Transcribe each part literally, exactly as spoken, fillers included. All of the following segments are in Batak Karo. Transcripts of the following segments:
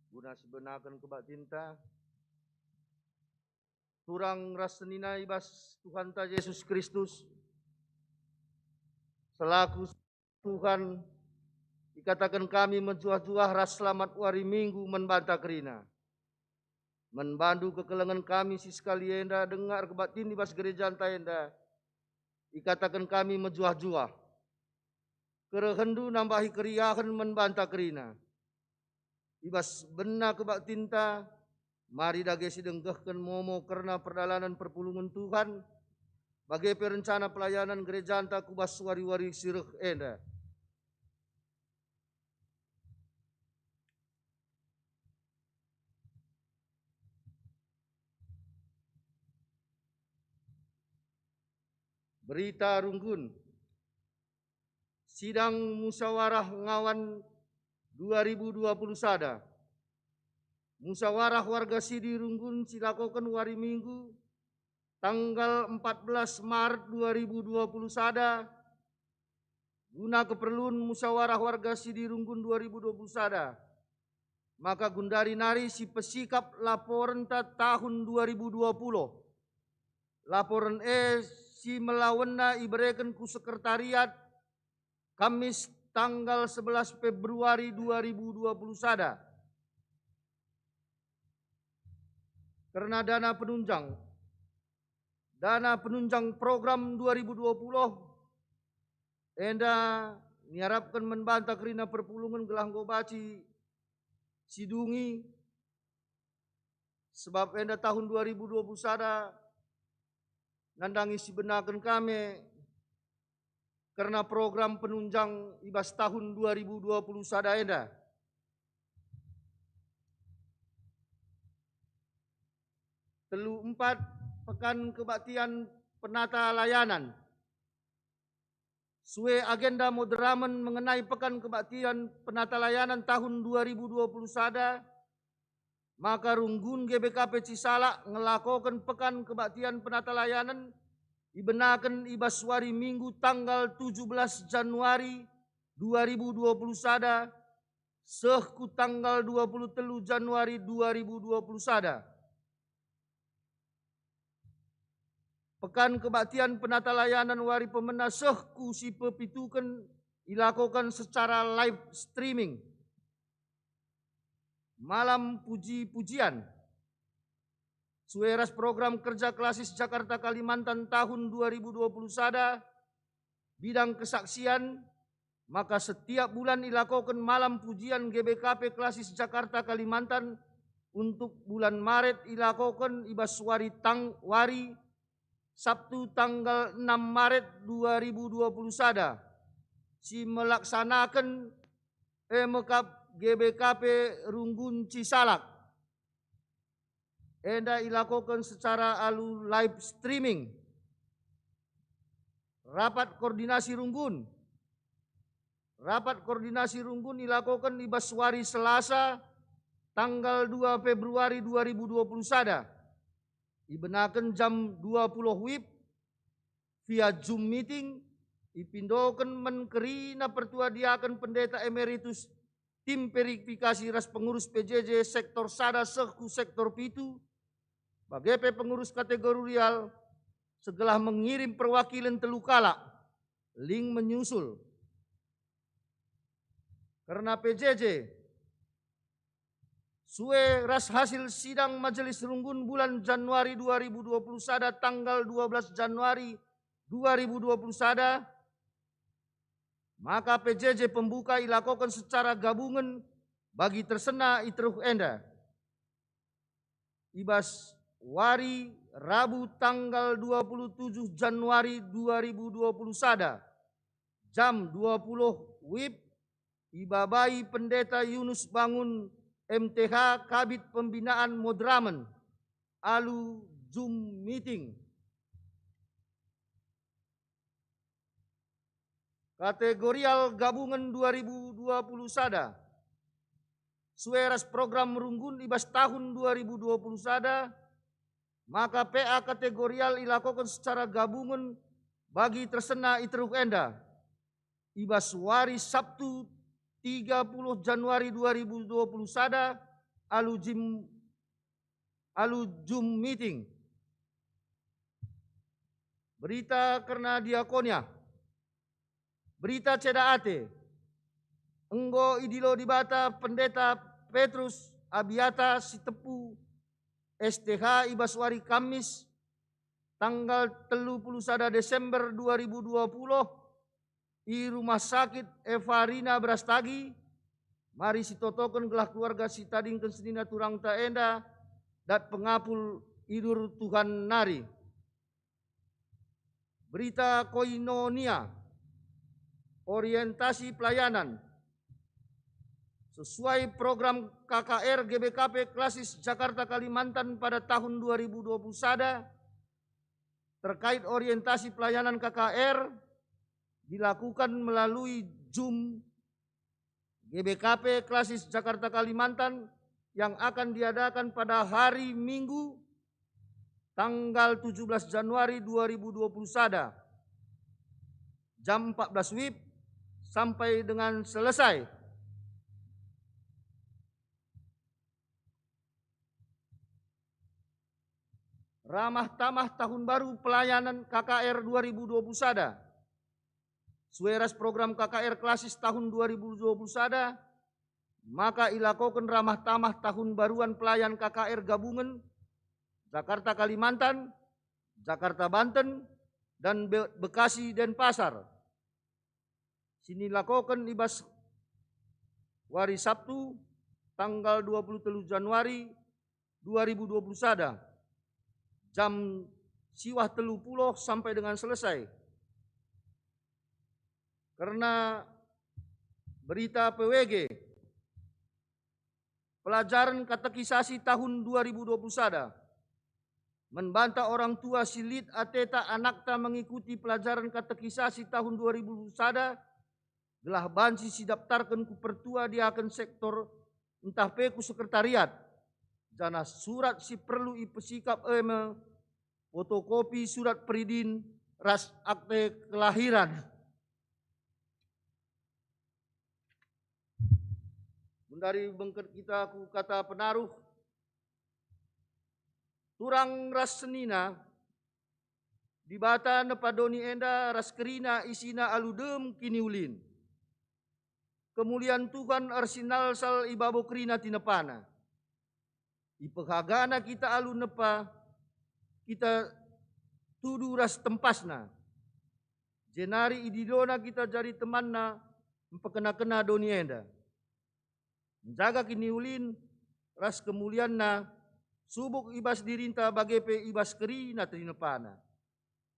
Guna sibenaken kebaktinta, turang ras senina i bas Tuhanta Jesus Kristus, selaku Tuhan, ikataken kami mejuah-juah ras selamat wari Minggu man banta kerina. Man bandu kekelengen kami si sekali enda denga erkebaktin i bas gerejanta enda, ikataken kami mejuah-juah. Kerehenndu nambahi keriahen man banta kerina. I bas bena kebaktinta, mari dage sidenggehken momo kerna perdalanen perpulungen Tuhan, bage pe rencana pelayanan gerejanta ku bas wari-wari si reh enda. Berita runggun. Sidang Musyawarah Ngawan dua ribu dua puluh sada. Musyawarah warga sidi runggun silakoken wari Minggu, tanggal empat belas Maret dua ribu dua puluh sada, guna keperlun musyawarah warga sidi runggun dua ribu dua puluh sada. Maka gundari nari sipesikap laporenta tahun dua ribu dua puluh. Laporen e si melawenna ibereken ku sekretariat Kamis tanggal sebelas Februari dua ribu dua puluh sada. Kerna dana penunjang. Dana penunjang program dua ribu dua puluh enda niarapken man banta kerina perpulungen gelah enggo banci sidungi, sebab enda tahun dua ribu dua puluh sada nandangi sibenaken kami kerna program penunjang i bas tahun dua ribu dua puluh sada enda. Telu empat, Pekan Kebaktian Penata Layanan. Sue agenda moderamen mengenai Pekan Kebaktian Penata Layanan tahun dua ribu dua puluh sada, maka runggun G B K P Cisalak ngelakoken Pekan Kebaktian Penata Layanan ibenaken i bas wari Minggu tanggal tujuh belas Januari dua ribu dua puluh sada seh ku tanggal dua puluh telu Januari dua ribu dua puluh sada. Pekan Kebaktian Penata Layanan wari pemena seh ku si pepituken ilakoken secara live streaming. Malam puji-pujian. Sue ras program kerja klasis Jakarta Kalimantan tahun dua ribu dua puluh sada, bidang kesaksian, maka setiap bulan ilakoken malam pujian G B K P klasis Jakarta Kalimantan untuk bulan Maret ilakoken i bas wari tang-, wari Sabtu tanggal enam Maret dua ribu dua puluh sada, si melaksanaken e me kap G B K P Runggun Cisalak. Enda ilakoken secara alu live streaming. Rapat koordinasi runggun. Rapat koordinasi runggun ilakoken i bas wari Selasa, tanggal dua Februari dua ribu dua puluh sada. Ibenaken jam dua puluh wib via Zoom meeting, ipindoken man kerina pertua diaken pendeta emeritus, tim verifikasi ras pengurus P J J sektor sada seh ku sektor pitu, bage pe pengurus kategorial, segelah mengirim perwakilen telu kalak, link menyusul. Kerna P J J, sue ras hasil sidang Majelis Runggun bulan Januari dua ribu dua puluh sada tanggal dua belas Januari dua ribu dua puluh sada, maka P J J pembuka ilakoken secara gabungen bagi tersena i teruh enda. I bas wari Rabu tanggal dua puluh tujuh Januari dua ribu dua puluh sada, jam dua puluh wib, ibabai Pendeta Yunus Bangun, M T H, Kabid Pembinaan Moderamen, alu Zoom meeting. Kategorial gabungen dua ribu dua puluh sada. Sue ras program runggun i bas tahun dua ribu dua puluh sada, maka P A kategorial ilakoken secara gabungen bagi tersena i teruh enda. I bas wari Sabtu tiga puluh Januari dua ribu dua puluh sada, alu jim, alu jum meeting. Berita kerna diakonia. Berita ceda ate. Enggo idilo Dibata Pendeta Petrus Abiata Sitepu, S T H, i bas wari Kamis, tanggal telu puluh sada Desember dua ribu dua puluh, i Rumah Sakit Evarina Brastagi. Mari sitotoken gelah keluarga sitadingken senina turangta enda dat pengapul idur Tuhan nari. Berita Koinonia, orientasi pelayanan. Sesuai program K K R G B K P Klasis Jakarta Kalimantan pada tahun dua ribu dua puluh sada, terkait orientasi pelayanan K K R dilakukan melalui Zoom G B K P Klasis Jakarta Kalimantan yang akan diadakan pada hari Minggu, tanggal tujuh belas Januari dua ribu dua puluh sada, jam empat belas wib sampai dengan selesai. Ramah tamah tahun baru pelayanan K K R dua ribu dua puluh sada. Sue ras program K K R Klasis tahun dua ribu dua puluh sada, maka ilakoken ramah tamah tahun baruan pelayan K K R gabungen Jakarta Kalimantan, Jakarta Banten, dan Be-, Bekasi Denpasar. Sinilakoken i bas wari Sabtu, tanggal dua puluh telu Januari dua ribu dua puluh sada, jam siwah telu puluh sampai dengan selesai. Kerna berita P W G, pelajaran katekisasi tahun dua ribu dua puluh sada. Man banta orang tua si lit ateta anakta mengikuti pelajaran katekisasi tahun dua ribu dua puluh sada, gelah banci sidaptarken ku pertua diaken sektor ntah pe ku sekretariat, janah surat si perlu ipesikap e me fotokopi surat peridin ras akte kelahiran. Mendari bengket kita ku kata penaruh, turang ras senina, Dibata nepa doni enda ras kerina isina alu dem kiniulin. Kemulian Tuhan ersinalsal i babo kerina tinepana. Ipehagana kita alu nepa, kita tudu ras tempasna. Jenari idilona kita jadi temanna mpekena-kena doni enda. Njaga kiniulin ras kemulianna subuk i bas dirinta bage pe i bas kerina tinepana.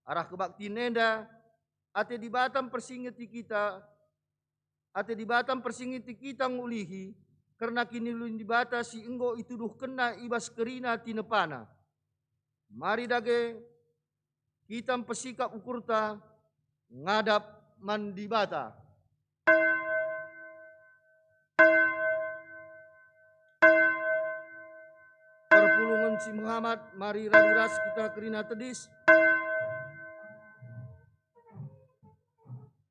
Arah kebaktin enda, ate Dibata mpersingeti kita, ate Dibata mpersingeti kita ngulihi kerna kiniulin Dibata si enggo ituduhkenna i bas kerina tinepana. Mari dage kita mpesikap ukurta ngadap man Dibata. Perpulungen si mehamat, mari radu ras kita kerina tedis.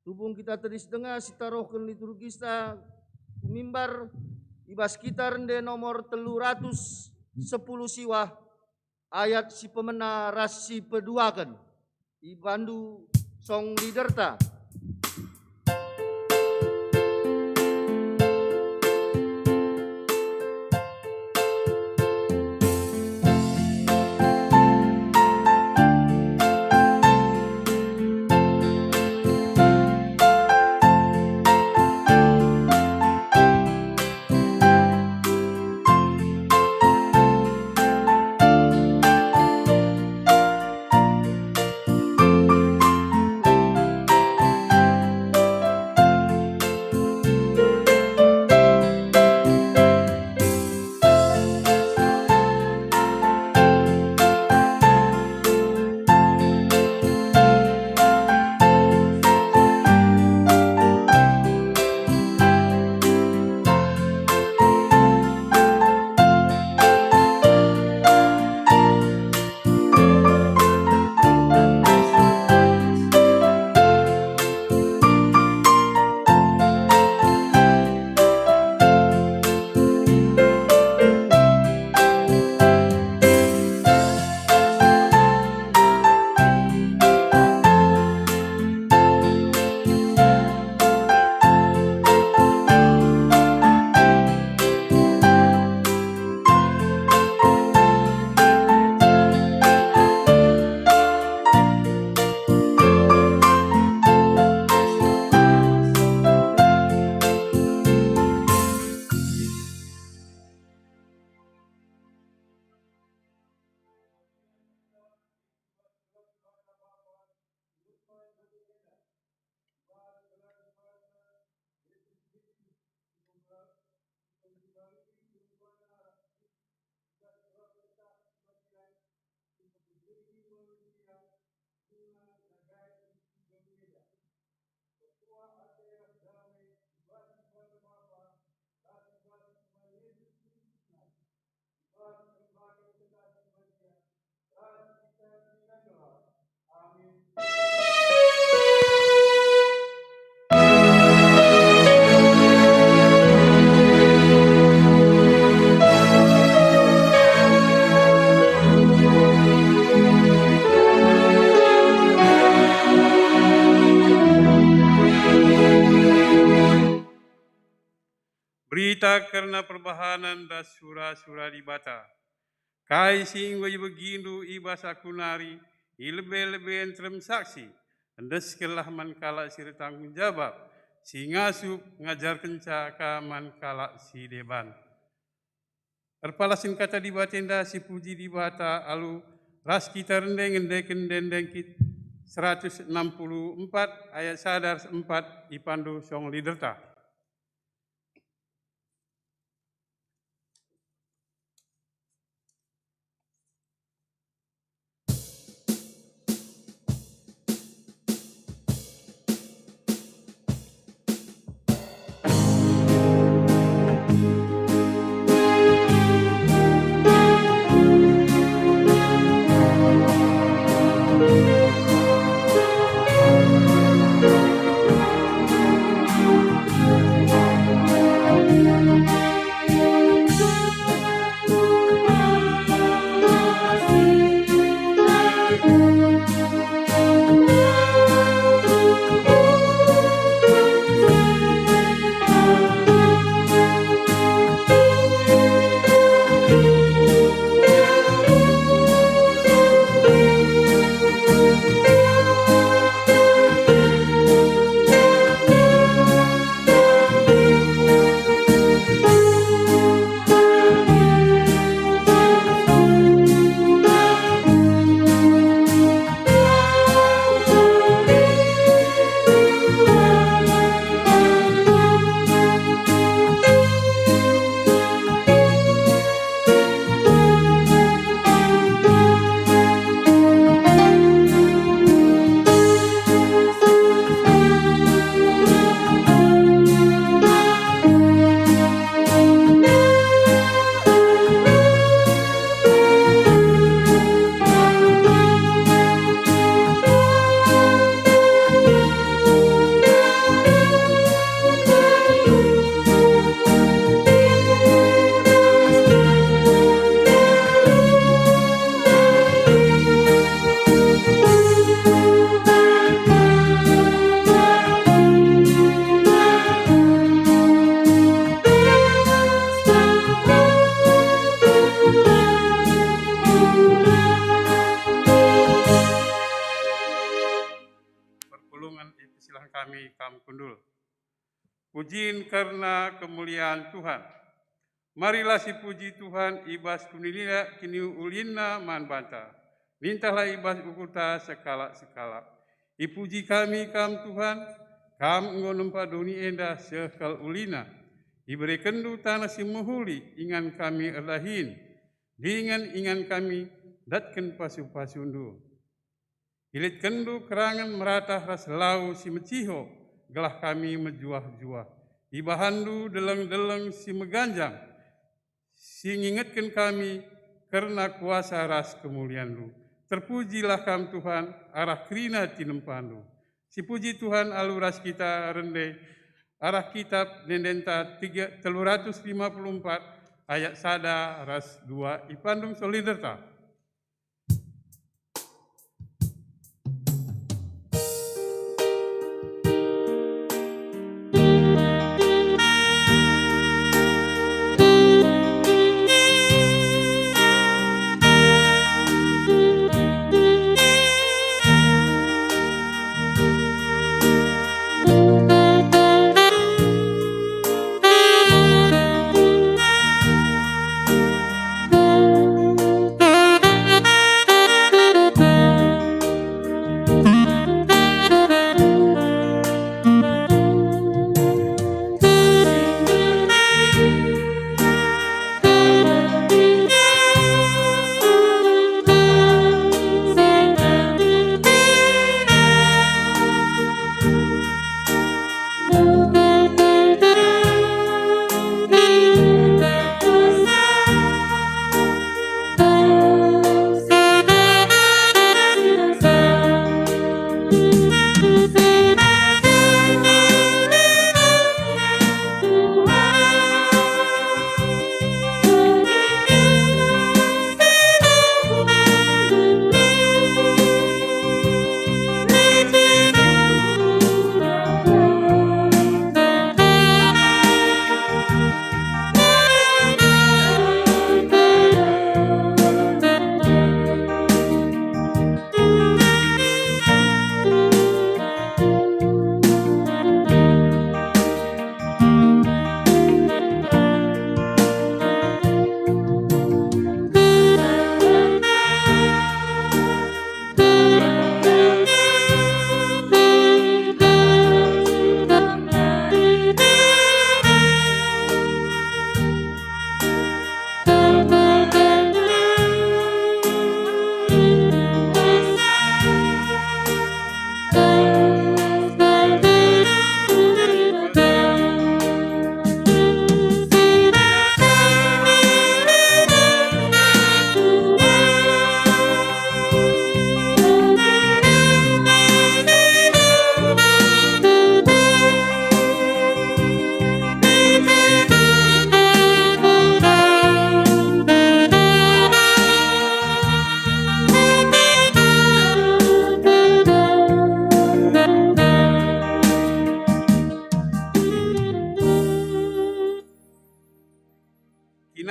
Tupung kita tedis denga sitarohken liturgista ku mimbar, i bas kita rende nomor telu ratus sepuluh siwah, ayat si pemena ras si peduaken. Ibandu song leaderta. Berita kerna perbahanen ras sura-sura Dibata. Kai si enggo ibegindu i bas aku nari, i lebe-leben terem saksi, endeskenlah man kalak si ertanggung jabap, si ngasup ngajarkenca ka man kalak si deban. Erpalasken kata Dibata enda, sipuji Dibata alu ras kita rende ngendeken ende-enden kit seratus enam puluh empat ayat sada ras empat, ipandu song liderta. Perpulungen ipersilahen kami kam kundul. Pujin kerna kemulian Tuhan. Marilah sipuji Tuhan i bas kiniulinna man banta. Nintahlah i bas ukurta sekalak-sekalak. Ipuji kami kam, Tuhan, kam enggo nempa doni enda seh kal ulina. Iberekenndu taneh si mehuli ingan kami erdahin. Dingen ingan kami datken pasu-pasundu. Ilitkenndu kerangen meratah ras lau si meciho, gelah kami mejuah-juah. Ibahanndu deleng-deleng si meganjang, si ngingetken kami kerna kuasa ras kemulianNdu. Terpujilah Kam, Tuhan, arah kerina tinempandu. Sipuji Tuhan alu ras kita rende arah kitab ende-endenta tiga, telu ratus lima puluh empat ayat sada ras dua, ipandung soliderta.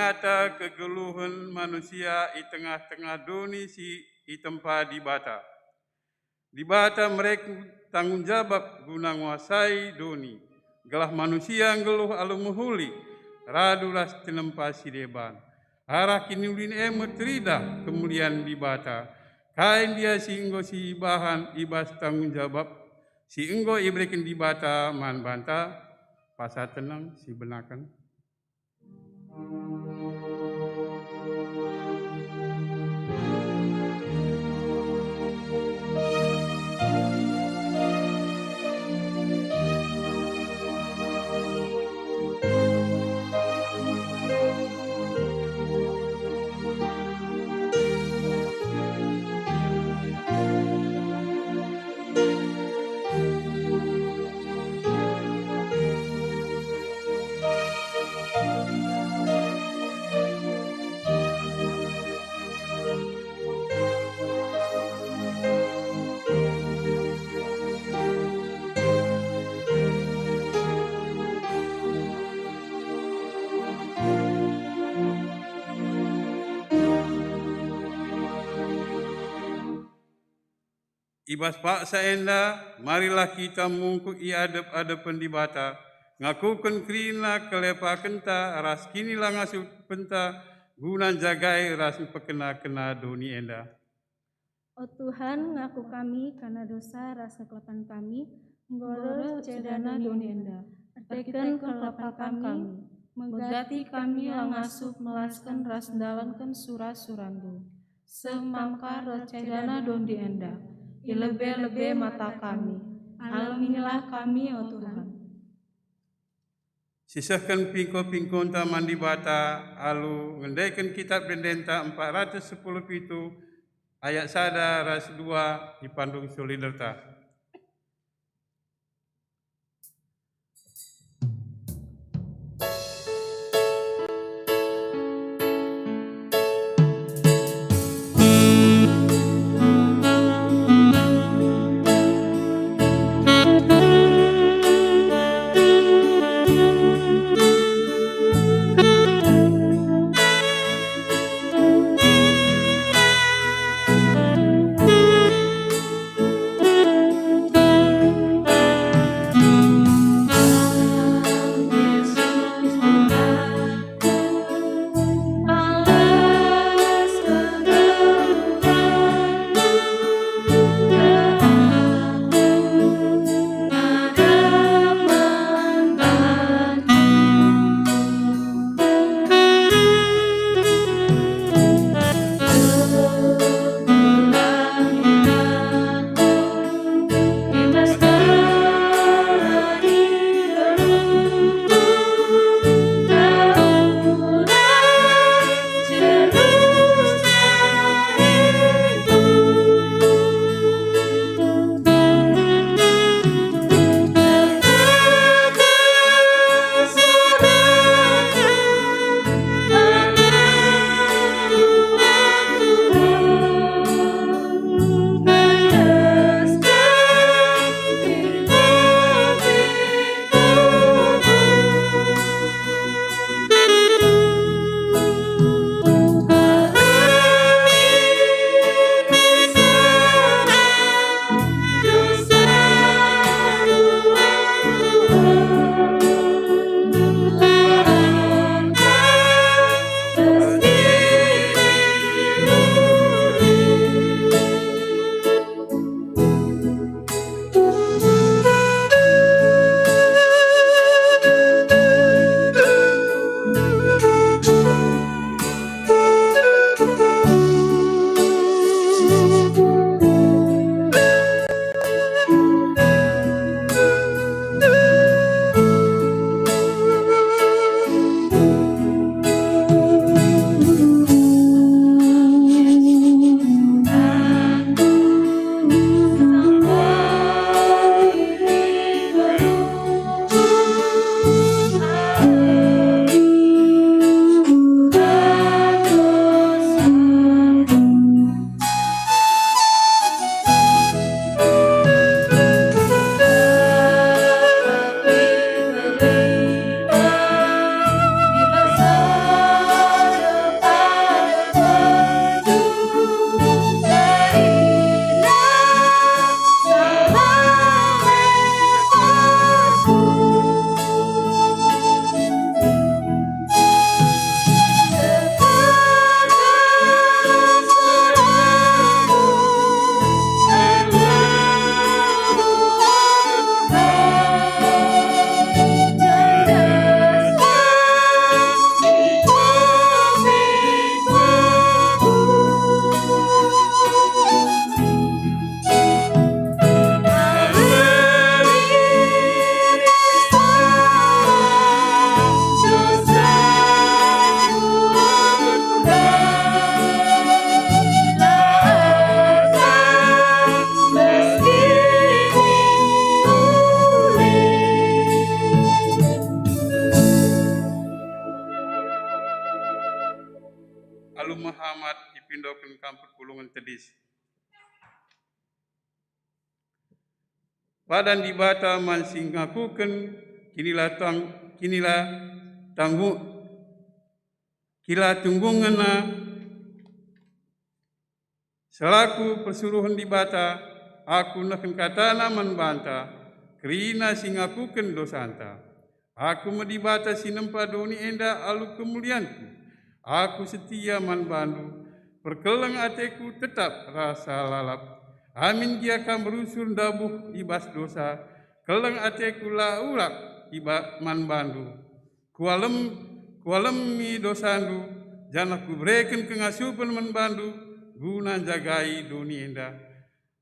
Kata kegeluhen manusia i tengah-tengah doni si itempa Dibata. Dibata mereken tanggung jabap guna nguasai doni, gelah manusia nggeluh alu mehuli, radu ras tinempa si deban. Arah kiniulin e me teridah kemulian Dibata. Kai ndia si enggo sibahan i bas tanggung jabap si enggo ibereken Dibata man banta? Pasa tenang sibenaken. I bas paksa enda, marilah kita mungkuk i adep-adepen Dibata, ngakuken kerina kelepakenta ras kinilangasupenta guna njagai ras mpekena-kena doni enda. O Tuhan, ngaku kami kerna dosa ras kekelepahen kami, enggo reh cedana doni enda. Erteken kekelepahen kami, megati kami la ngasup melasken ras ndalanken sura-suraNdu. Seh maka reh cedana doni enda i lebe-lebe mata kami. Alemilah kami, o Tuhan. Sisehken pingko-pingkonta man Dibata alu ngendeken Kitap Ende-enda empat ratus sepuluh pitu ayat sada ras dua i pandung soliderta. Alu Muhammad ipindoken kam perpulungen tedis. Padan Dibata man si ngakuken kinilatang-, kinilatanggu-, kilatunggungenna. Selaku persuruhen Dibata, aku nehken katana man banta, kerina si ngakuken dosanta. Aku me Dibata si nempa doni enda alu kemulianku. Aku setia man bandu, perkeleng ateku tetap rasa lalap. Amin gia kam rusur ndabuh i bas dosa, keleng ateku la urak i ba-, man bandu. Kualem-, kualemi dosandu, janah kubereken kengasupen man bandu guna njagai doni enda.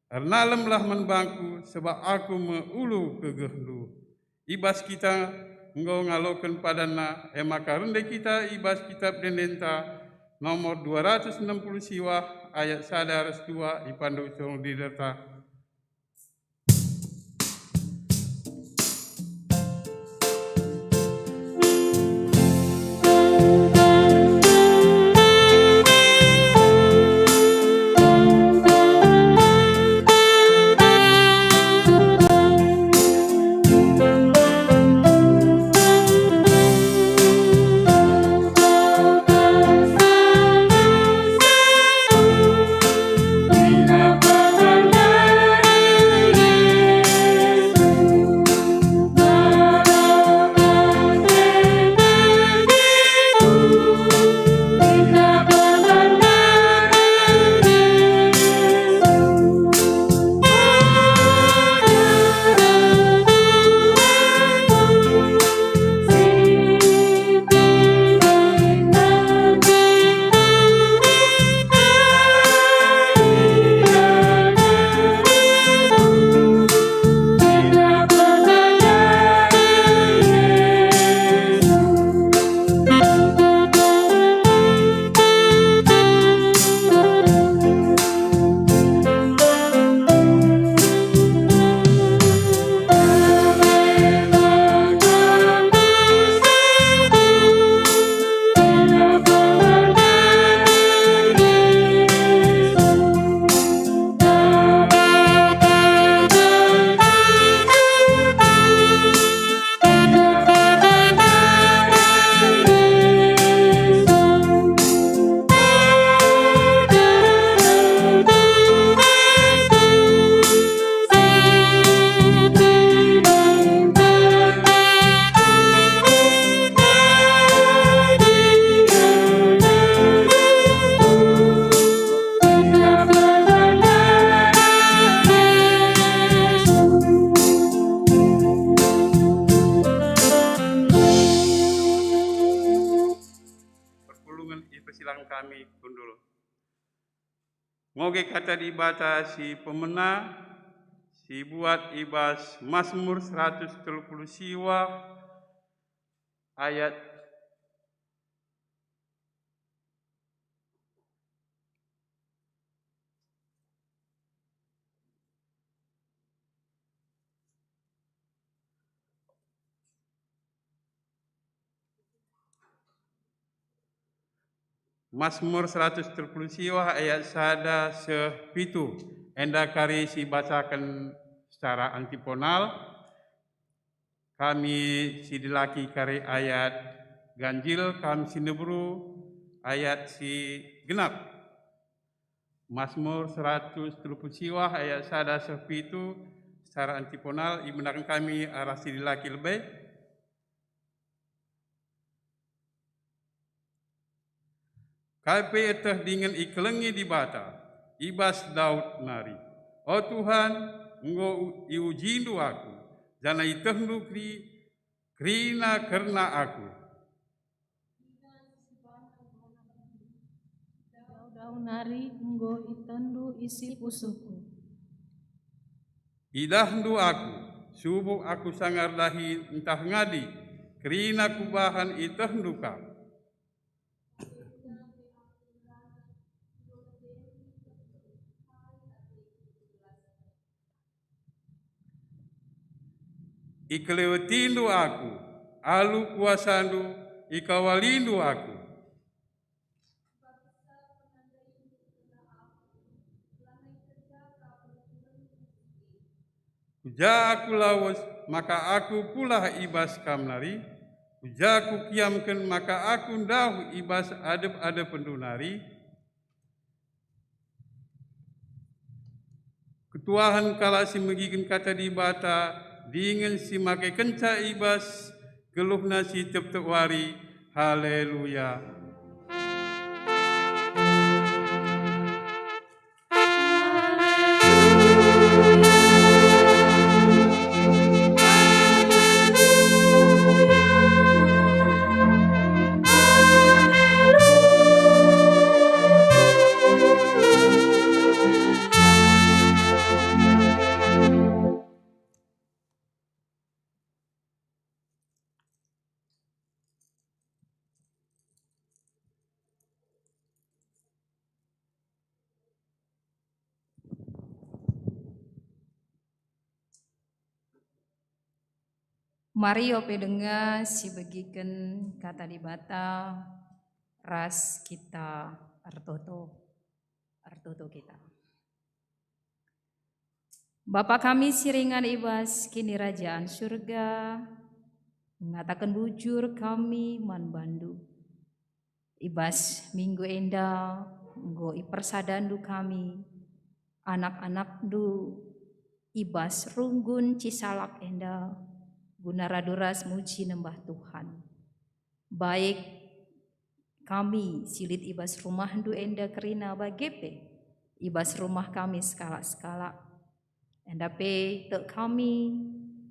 Ernalemlah man bangku, sabap aku me ulu kegehndu. I bas kita enggo ngaloken padanna, e maka rende kita i bas kitap ende-endenta nomor dua ratus enam puluh siwah ayat sada ras dua ipandu Song Diderta. Perpulungen ipersilaken kami kundul. Ngoge kata Dibata si pemena, si buat i bas Masmur seratus telu puluh siwah ayat Masmur seratus telu puluh siwah ayat sada seh pitu, enda kari sibacaken secara antiponal. Kami si dilaki kari ayat ganjil, kam si nebru ayat si genap. Masmur seratus telu puluh siwah ayat sada seh pitu, secara antiponal ibenaken kami arah si dilaki lebe. Kai pe ieteh dingen ikelengi Dibata i bas Daud nari. O Tuhan, enggo u-, iujindu aku, janah ietehndu keri-, kerina kerna aku. Dau-dau nari enggo ietehndu isi pusuhku. Idahndu aku, subuk aku sanga erdahi ntah ngadi, kerina kubahan ietehndu kap. Ikelewetindu aku, alu kuasandu, ikawalindu aku. Ku ja aku lawes, maka aku pulah i bas kam nari? Ku ja kukiamken, maka aku ndauh i bas adep-adepenndu nari? Ketuahen kalak si megiken Kata Dibata dingen si makekenca i bas geluhna si tep-tep wari. Haleluya! Mari ope denga sibegiken Kata Dibata ras kita ertoto. Ertoto kita. Bapa kami si ringan i bas Kinirajan Surga, ngataken bujur kami man bandu. I bas minggu enda enggo ipersadandu kami, anak-anakndu, i bas runggun Cisalak enda, guna radu ras muji nembah Tuhan. Baik kami si lit i bas rumahndu enda kerina bage pe i bas rumah kami sekalak-sekalak. Enda pe tek kami,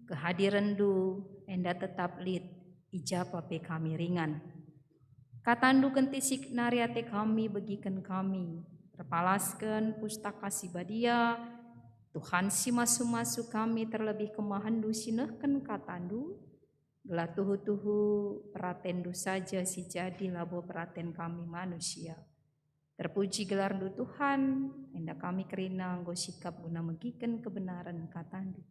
kehadirenndu enda tetap lit i japa pe kami ringan. Katandu kentisik nari ate kami begiken kami, erpalasken Pustaka Si Badia, Tuhan si masu-masu kami terlebih kemahenndu si nehken katandu, gelah tuhu-tuhu peratenndu saja si jadi labo peraten kami manusia. Terpuji gelarndu Tuhan, enda kami kerina enggo sikap guna megiken kebenaren katandu.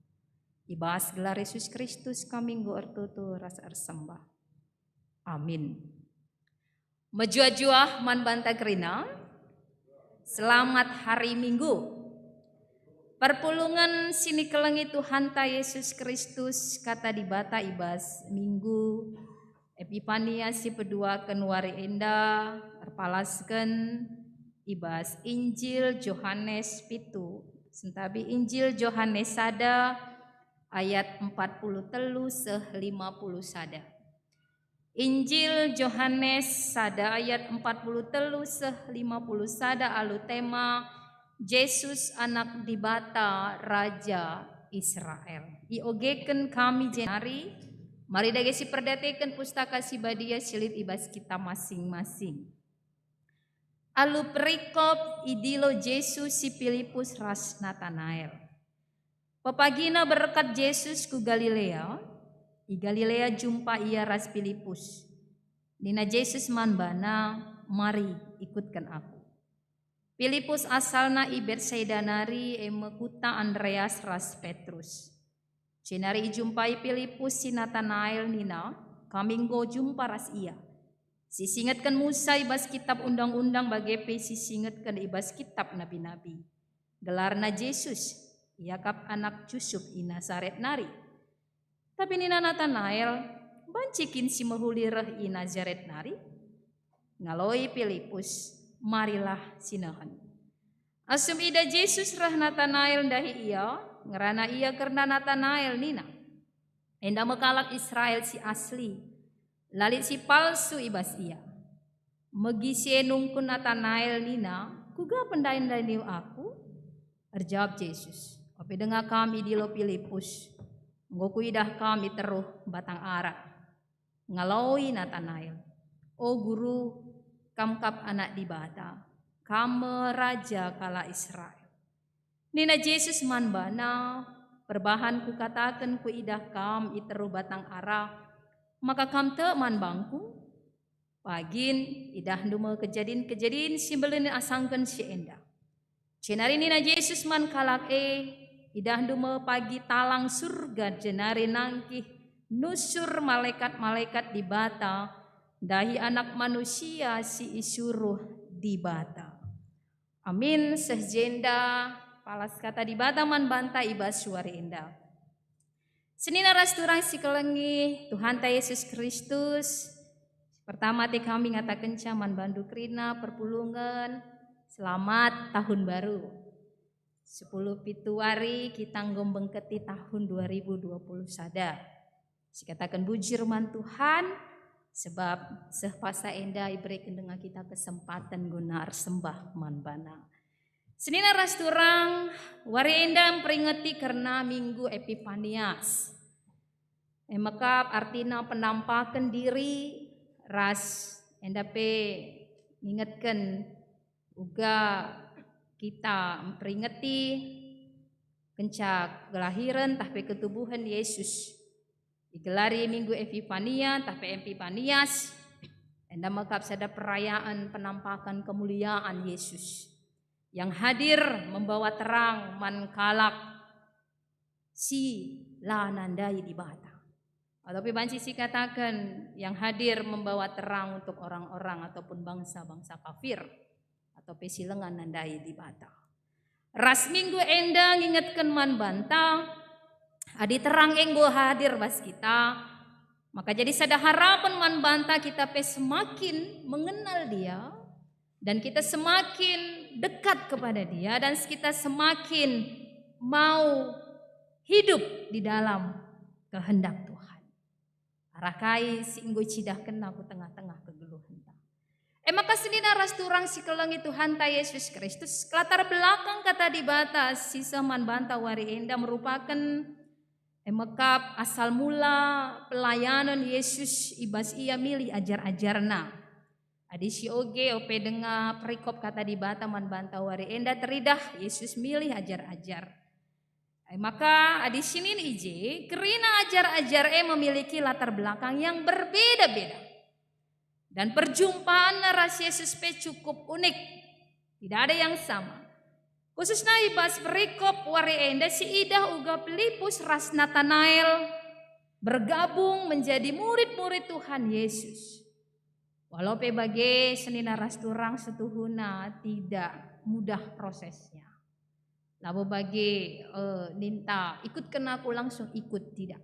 I bas gelar Yesus Kristus kami enggo ertoto ras ersembah. Amin. Mejuah-juah man banta kerina. Selamat hari Minggu. Perpulungen si nikelengi Tuhanta Yesus Kristus, Kata Dibata i bas Minggu Epipania si peduaken wari enda erpalasken i bas Injil Johanes pitu, sentabi Injil Johanes sada ayat empat puluh telu seh lima puluh sada. Injil Johanes sada ayat empat puluh telu seh lima puluh sada alu tema Jesus Anak Dibata, Raja Israel. Iogeken kami jenari, mari dage siperdiateken Pustaka Si Badia si lit i bas kita masing-masing. Alu perikop idilo Jesus si Pilipus ras Natanael. Pepagina berkat Jesus ku Galilea, i Galilea jumpa ia ras Pilipus. Nina Jesus man bana, "Mari, ikutken Aku." Pilipus asalna i Betsaida nari, e me kuta Andreas ras Petrus. Jenari ijumpai Pilipus si Natanael nina, "Kami enggo jumpa ras ia, si singetken Musa i bas Kitap Undang-undang bage pe si singetken i bas Kitap Nabi-nabi. Gelarna Jesus, ia kap anak Jusup i Nasaret nari." Tapi nina Natanael, "Banci kin si mehuli reh i Nasaret nari?" Ngaloi Pilipus, "Marilah sinehen." Asum idah Jesus reh Natanael ndahi ia, ngerana ia kerna Natanael nina, "Enda me kalak Israel si asli, la lit si palsu i bas ia." Megi si e nungkun Natanael nina, "Kuga pe ndai-ndai niuh aku?" Erjawab Jesus, "Ope denga kam idilo Pilipus, enggo kuidah kam i teruh batang ara." Ngaloi Natanael, "O Guru, Kam kap Anak Dibata, Kam me Raja kalak Israel." Nina Jesus man bana, "Perbahan Kukataken Kuidah kam i teruh batang ara, maka kam tek man bangKu?" Pagin, idahndu me kejadin-kejadin si mbelin asangken si enda. Jenari nina Jesus man kalak e, "Idahndu me pagi talang Surga jenari nangkih nusur malekat-malekat Dibata, ndahi Anak Manusia si isuruh Dibata." Amin. Seh jenda palas Kata Dibata man banta i bas suari enda. Senina ras turang si kelengi Tuhanta Yesus Kristus, pertama te kami ngatakenca man bandu kerina perpulungen, selamat tahun baru. Sepuluh pitu wari kita enggo mbengketi tahun dua ribu dua puluh sada. Sikataken bujur man Tuhan, sebab seh paksa enda ibereken denga kita kesempaten guna ersembah man baNa. Senina ras turang, wari enda mperingeti kerna Minggu Epipanias. E mekap artina penampaken diri ras enda pe ngingetken uga kita mperingeti kenca kelahiren tah pe ketubuhen Yesus. Igelari Minggu Epipania tah pe Epipanias, enda mekap sada perayaan penampaken kemuliaan Yesus yang hadir membawa terang man kalak si la nandai Dibata. Atau pe banci sikataken yang hadir membawa terang untuk orang-orang ataupun bangsa-bangsa kafir atau pe si langa nandai Dibata. Ras Minggu enda ngingetken man banta, adi terang enggo hadir bas kita, maka jadi sada harapen man banta kita pe semakin mengenal Dia, dan kita semakin dekat kepada Dia, dan kita semakin mau hidup di dalam kehendak Tuhan. Arah kai si enggo icidahkenNa ku tengah-tengah kegeluhenta. E maka senina ras turang si kelengi Tuhanta Yesus Kristus, latar belakang Kata Dibata si seh man banta wari enda merupaken e mekap asal mula pelayanan Yesus i bas Ia milih ajar-ajarNa. Adi sioge ope denga perikop Kata Dibata man banta wari enda teridah Yesus milih ajar-ajar. E maka adi sinin i je, kerina ajar-ajar e memiliki latar belakang yang berbeda-beda. Dan perjumpaanna ras Yesus pe cukup unik. Tidak ada yang sama. Khususna i bas perikop wari enda si idah uga Pilipus ras Natanael bergabung menjadi murid-murid Tuhan Yesus. Walau pe bage senina ras turang setuhuna tidak mudah prosesnya. Labo bage, eh, ninta, "Ikutken aku," langsung ikut, tidak.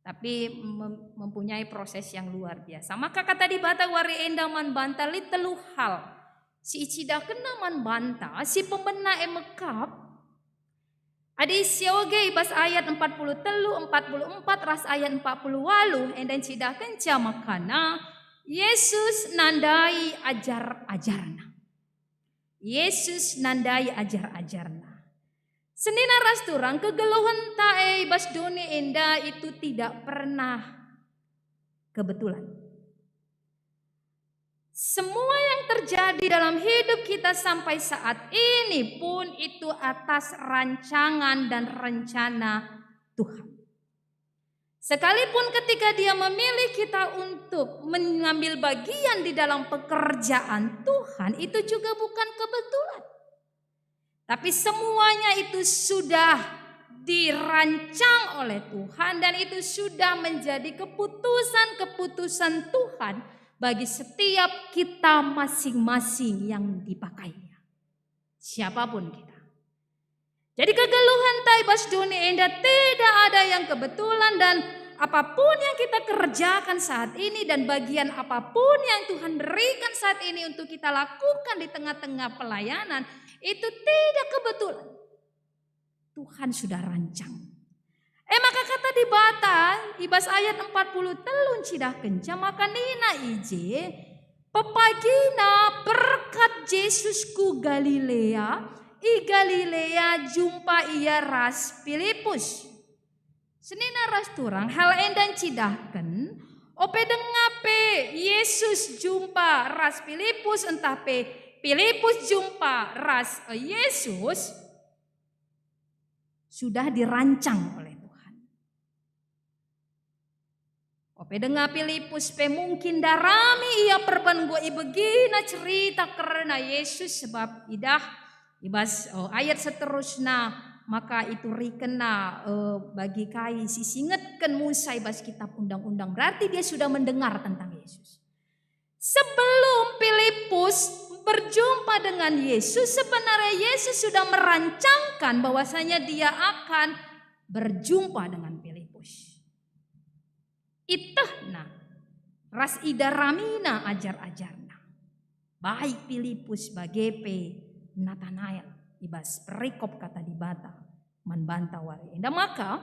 Tapi mem-, mempunyai proses yang luar biasa. Maka Kata Dibata wari enda man banta lit telu hal si icidahkenNa man banta, si pemena e mekap. Adi sioge i bas ayat empat puluh telu, empat puluh empat ras ayat empat puluh waluh enda ncidahkenca makana Yesus nandai ajar-ajarNa. Yesus nandai ajar-ajarNa. Senina ras turang, kegeluhenta e i bas doni enda itu tidak pernah kebetulan. Semua yang terjadi dalam hidup kita sampai saat ini pun itu atas rancangan dan rencana Tuhan. Sekalipun ketika Dia memilih kita untuk mengambil bagian di dalam pekerjaan Tuhan, itu juga bukan kebetulan. Tapi semuanya itu sudah dirancang oleh Tuhan dan itu sudah menjadi keputusan-keputusan Tuhan bagi setiap kita masing-masing yang dipakainya. Siapapun kita. Jadi kegeluhenta i bas doni enda tidak ada yang kebetulan dan apapun yang kita kerjakan saat ini dan bagian apapun yang Tuhan berikan saat ini untuk kita lakukan di tengah-tengah pelayanan, itu tidak kebetulan. Tuhan sudah rancang. E maka Kata Dibata i bas ayat empat puluh telu ncidahkenca maka nina i je, pepagina berkat Jesus ku Galilea, i Galilea jumpa Ia ras Pilipus. Senina ras turang, hal enda ncidahken, ope denga pe Yesus jumpa ras Pilipus, ntah pe Pilipus jumpa ras Yesus, sudah dirancang oleh Tuhan. Ope denga Pilipus pe mungkin ndarami ia perban enggo ibegina cerita kerna Yesus, sebab idah i bas, oh, ayat seterusna maka iturikenna, eh, bagi kai si singetken Musa i bas kitab Undang-undang. Berarti dia sudah mendengar tentang Yesus. Sebelum Pilipus berjumpa dengan Yesus, sebenarnya Yesus sudah merancangkan bahwasanya Dia akan berjumpa dengan Pilipus. Itehna ras idaramina ajar-ajarna, baik Pilipus bage pe Natanael i bas perikop Kata Dibata man banta wari enda. Maka,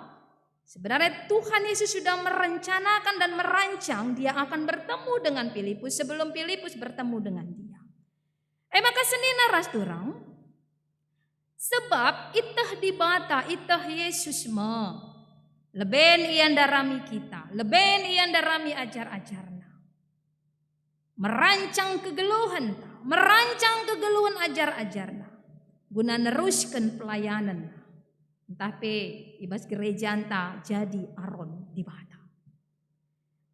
sebenarnya Tuhan Yesus sudah merencanakan dan merancang Dia akan bertemu dengan Pilipus sebelum Pilipus bertemu dengan Dia. E maka senina ras turang, sebab iteh Dibata, iteh Yesus me, leben Ia ndarami kita, leben Ia ndarami ajar-ajarNa. Merancang kegeluhenta, merancang kegeluhen ajar-ajarNa, guna nerusken pelayanenNa, ntah pe i bas gerejanta jadi Aron Dibata.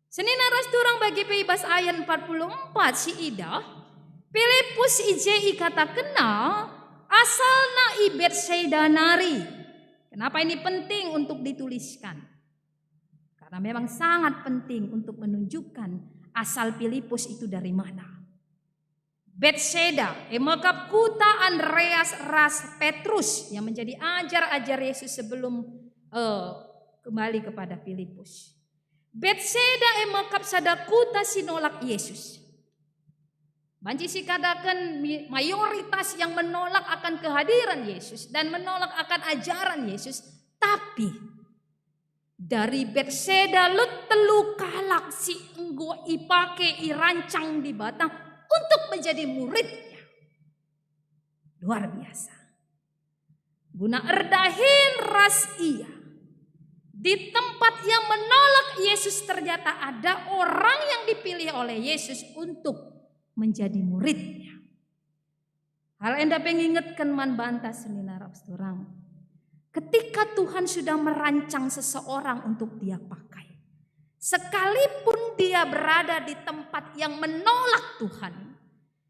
Senina ras turang bage pe i bas ayat empat puluh empat si idah, Pilipus i je ikatakenna asalna i Betsaida nari. Kenapa ini penting untuk dituliskan? Karena memang sangat penting untuk menunjukkan asal Pilipus itu dari mana. Betsaida, e mekap kuta Andreas ras Petrus yang menjadi ajar-ajar Yesus sebelum, eh, kembali kepada Pilipus. Betsaida e mekap sada kuta si nolak Yesus. Banci sikataken mi-, mayoritas yang menolak akan kehadiran Yesus dan menolak akan ajaran Yesus, tapi dari Betsaida lit telu kalak si enggo ipake irancang Dibata untuk menjadi muridnya. Luar biasa. Guna erdahin ras ia. Di tempat yang menolak Yesus, ternyata ada orang yang dipilih oleh Yesus untuk menjadi muridnya. Hal enda pe ngingetken man banta senina ras turang. Ketika Tuhan sudah merancang seseorang untuk Dia pakai, sekalipun dia berada di tempat yang menolak Tuhan,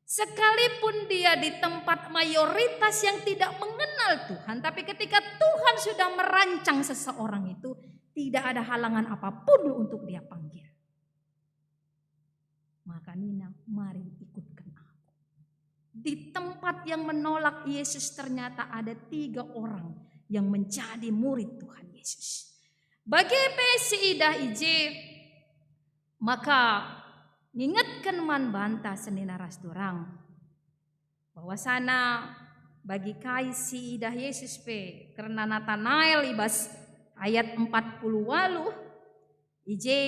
sekalipun dia di tempat mayoritas yang tidak mengenal Tuhan, tapi ketika Tuhan sudah merancang seseorang itu, tidak ada halangan apapun untuk Dia panggil. Maka nina, "Mari ikutken Aku." Di tempat yang menolak Yesus, ternyata ada tiga orang yang menjadi murid Tuhan Yesus. Bage pe si idah i je, maka ngingetken man banta senina ras turang, bahwasana bagi kai si idah Yesus pe kerna Natanael i bas ayat empat puluh waluh, i je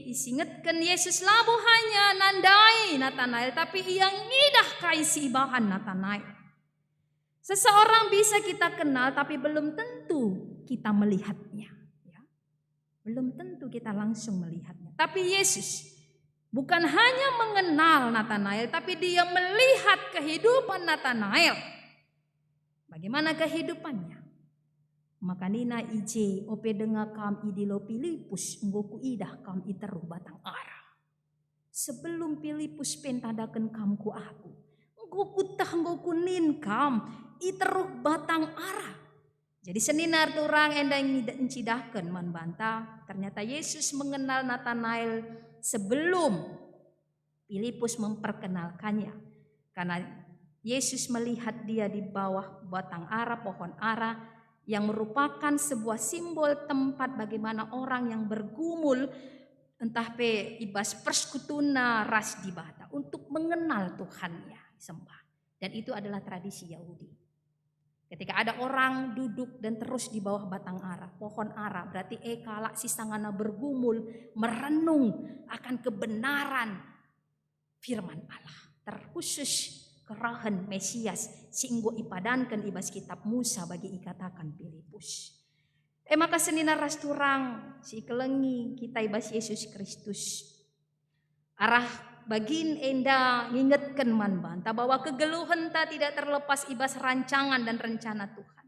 isingetken Yesus labo hanya nandai Natanael, tapi Ia ngidah kai si ibahan Natanael. Seseorang bisa kita kenal, tapi belum tentu kita melihatnya, ya. Belum tentu kita langsung melihatnya. Tapi Yesus bukan hanya mengenal Natanael, tapi Dia melihat kehidupan Natanael. Bagaimana kehidupannya? Maka nina i je, "Ope denga kam idilo Pilipus, enggo kuidah kam i teruh batang ara." Sebelum Pilipus pe ntadaken kam ku aku, enggo kuteh, enggo kunin kam i teruh batang ara. Jadi senina turang enda ngida-, ncidahken man banta, ternyata Yesus mengenal Natanael sebelum Pilipus memperkenalkannya. Karena Yesus melihat dia di bawah batang ara, pohon ara, yang merupakan sebuah simbol tempat bagaimana orang yang bergumul, entah pe i bas persekutunna ras Dibata, untuk mengenal Tuhannya, sembah. Dan itu adalah tradisi Yahudi. Ketika ada orang duduk dan terus di bawah batang ara, pohon ara, berarti e kalak si sangana bergumul, merenung akan kebenaran firman Allah, terkhusus kerehen Mesias si enggo ipadanken i bas kitab Musa bagi ikataken Pilipus. E maka senina ras turang si ikelengi kita i bas Yesus Kristus, arah bagin enda ngingetken man banta bahwa kegeluhenta tidak terlepas i bas rancangan dan rencana Tuhan.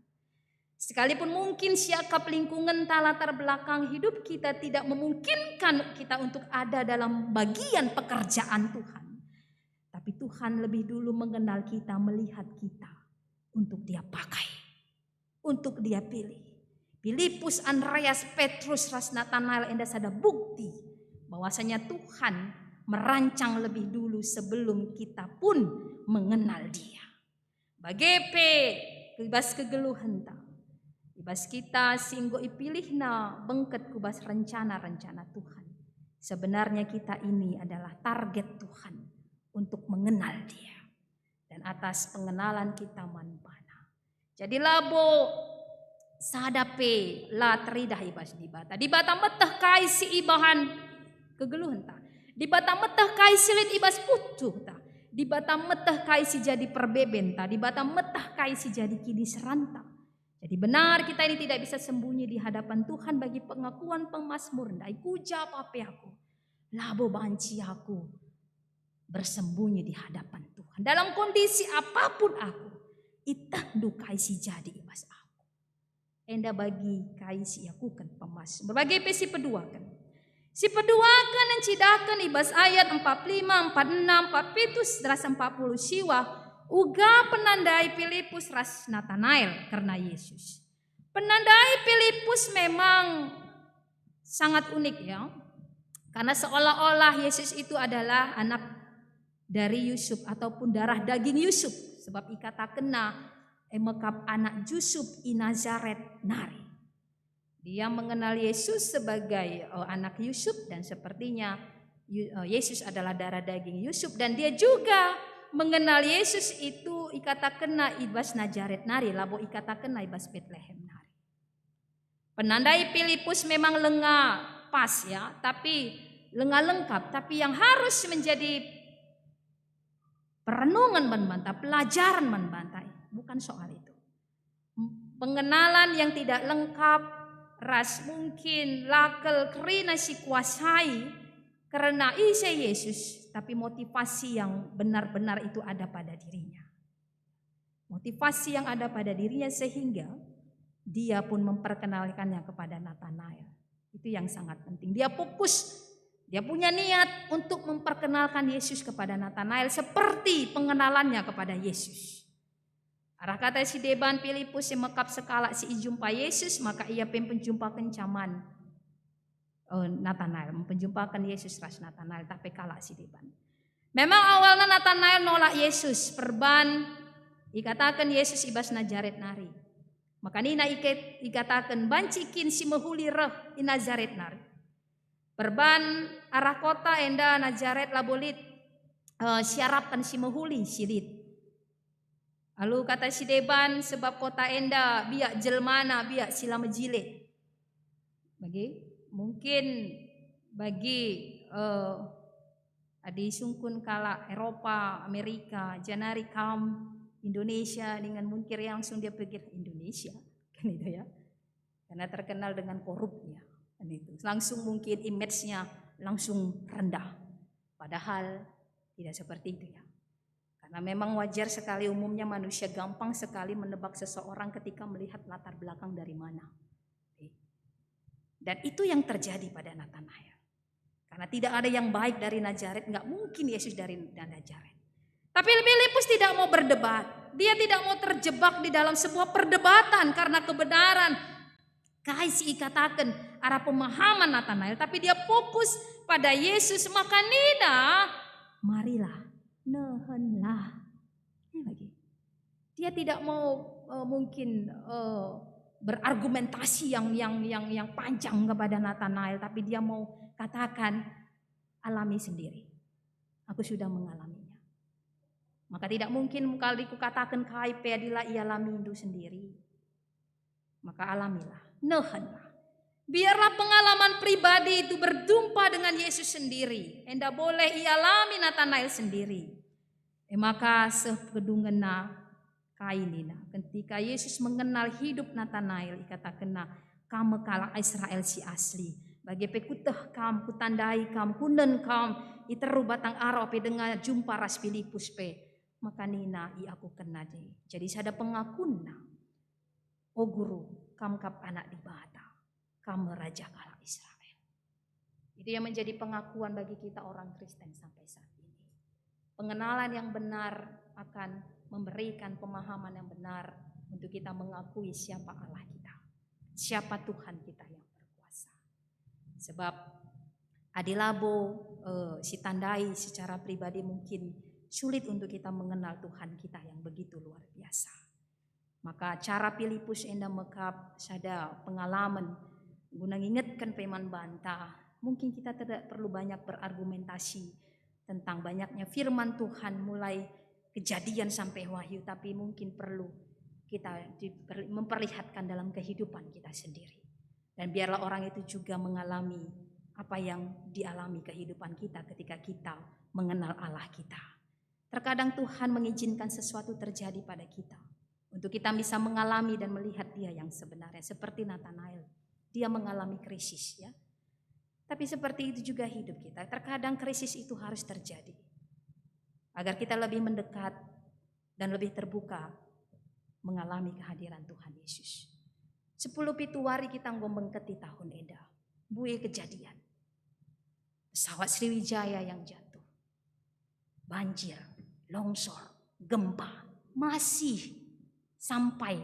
Sekalipun mungkin siakap lingkungenta, latar belakang hidup kita tidak memungkinkan kita untuk ada dalam bagian pekerjaan Tuhan. Tapi Tuhan lebih dulu mengenal kita, melihat kita untuk Dia pakai, untuk Dia pilih. Pilipus, Andreas, Petrus, ras Natanael enda sada bukti bahwasanya Tuhan merancang lebih dulu sebelum kita pun mengenal Dia. Bage pe i bas kegeluhenta, i bas kita si enggo ipilihNa bengket ku bas rencana-rencana Tuhan. Sebenarnya kita ini adalah target Tuhan untuk mengenal Dia. Dan atas pengenalan kita man baNa. Jadi labo sada pe la teridah i bas Dibata. Dibata meteh kai si ibahan kegeluhenta. Dibata meteh kai si lit i bas pusuhta. Dibata meteh kai si jadi perbebenta. Dibata meteh kai si jadi kiniseranta. Jadi benar kita ini tidak bisa sembunyi di hadapan Tuhan bagi pengakuan pemazmur ndai, "Ku ja pe aku, labo banci aku bersembunyi di hadapan Tuhan. Dalam kondisi apapun aku, itehndu kai si jadi i bas aku." Enda bagi kai si iakuken pemazmur. Bage pe si peduaken. Si peduaken ncidahken i bas ayat empat puluh lima, empat enam, empat pitu, ras empat puluh siwah, uga penandai Pilipus ras Natanael kerna Yesus. Penandai Pilipus memang sangat unik, ya. Karena seolah-olah Yesus itu adalah anak dari Yusuf ataupun darah daging Yusuf, sebab ikatakenna, eh, mekap anak Yusuf i Nazaret nari. Dia mengenal Yesus sebagai, eh, anak Yusuf dan sepertinya Yu-, eh, Yesus adalah darah daging Yusuf dan dia juga mengenal Yesus itu ikatakenna i bas Nazaret nari, labo ikatakenna i bas Betlehem nari. Penandai Pilipus memang lenga pas, ya, tapi lenga lengkap, tapi yang harus menjadi perenungan man banta, pelajaran man banta, bukan soal itu. Pengenalan yang tidak lengkap, ras mungkin la kal kerina si kuasai kerna ise Yesus, tapi motivasi yang benar-benar itu ada pada dirinya. Motivasi yang ada pada dirinya sehingga dia pun memperkenalkannya kepada Natanael. Itu yang sangat penting. Dia fokus, dia punya niat untuk memperkenalkan Yesus kepada Natanael seperti pengenalannya kepada Yesus. Arah kata si deban, Pilipus si mekap sekalak si ijumpa Yesus, maka ia pe mpenjumpakenca man, eh, Natanael, mpenjumpaken Yesus ras Natanael, tapi kalak si deban. Memang awalna Natanael nolak Yesus, perban ikataken Yesus i bas Nazaret nari. Maka nina ike-, ikataken, "Banci kin si mehuli reh i Nazaret nari?" Perban arah kota enda Nazaret labo lit, eh, siarapken si mehuli si lit. Alu kata si deban, sebab kota enda biak jelmana, biak si la mejile. Bagi, mungkin bagi, eh, adi sungkun kalak Eropa, Amerika, janari kam Indonesia, dengan mungkin langsung dia pikir, "Indonesia," kan itu, ya. Karena terkenal dengan korupnya, kan itu. Langsung mungkin image-nya langsung rendah. Padahal tidak seperti itu, ya. Karena memang wajar sekali, umumnya manusia gampang sekali menebak seseorang ketika melihat latar belakang dari mana. Oke. Dan itu yang terjadi pada Natanael. Karena tidak ada yang baik dari Nazaret, nggak mungkin Yesus dari Nazaret. Tapi Pilipus tidak mau berdebat. Dia tidak mau terjebak di dalam sebuah perdebatan karena kebenaran kai si ikataken arah pemahaman Natanael, tapi dia fokus pada Yesus, maka nina, "Marilah, nehenlah." Ini lagi. Dia tidak mau, eh, mungkin, eh, berargumentasi yang, yang, yang, yang panjang kepada Natanael, tapi dia mau katakan, "Alami sendiri. Aku sudah mengalaminya." Maka tidak mungkin kalau dikukatakan kai pe adi la ialamindu sendiri. Maka alamilah, nehenlah. Biarlah pengalaman pribadi itu berjumpa dengan Yesus sendiri. Enda boleh ialami Natanael sendiri. E maka seh pedungenna kai nina. Ketika Yesus mengenal hidup Natanael, ikatakenna, "Kam me kalak Israel si asli. Bage pe kuteh kam, kutandai kam, kunen kam i teruh batang arah pe denga jumpa ras Pilipus pe." Maka nina iakukenna je. Jadi sada pengakunna. "O Guru, Kam kap Anak Dibata, Kam me Raja kalak Israel." Itu yang menjadi pengakuan bagi kita orang Kristen sampai saat ini. Pengenalan yang benar akan memberikan pemahaman yang benar untuk kita mengakui siapa Allah kita, siapa Tuhan kita yang berkuasa. Sebab adi labo, eh, sitandai secara pribadi, mungkin sulit untuk kita mengenal Tuhan kita yang begitu luar biasa. Maka cara Pilipus enda mekap sada pengalaman guna ngingetken pe man banta, Mungkin kita tidak perlu banyak berargumentasi tentang banyaknya firman Tuhan mulai Kejadian sampai Wahyu, tapi mungkin perlu kita diper-, memperlihatkan dalam kehidupan kita sendiri. Dan biarlah orang itu juga mengalami apa yang dialami kehidupan kita ketika kita mengenal Allah kita. Terkadang Tuhan mengizinkan sesuatu terjadi pada kita untuk kita bisa mengalami dan melihat Dia yang sebenarnya, seperti Natanael. Dia mengalami krisis, ya. Tapi seperti itu juga hidup kita. Terkadang krisis itu harus terjadi agar kita lebih mendekat dan lebih terbuka mengalami kehadiran Tuhan Yesus. Sepuluh pitu wari kita enggo mengketi tahun enda. Mbue Kejadian. Pesawat Sriwijaya yang jatuh. Banjir, longsor, gempa. Masih sampai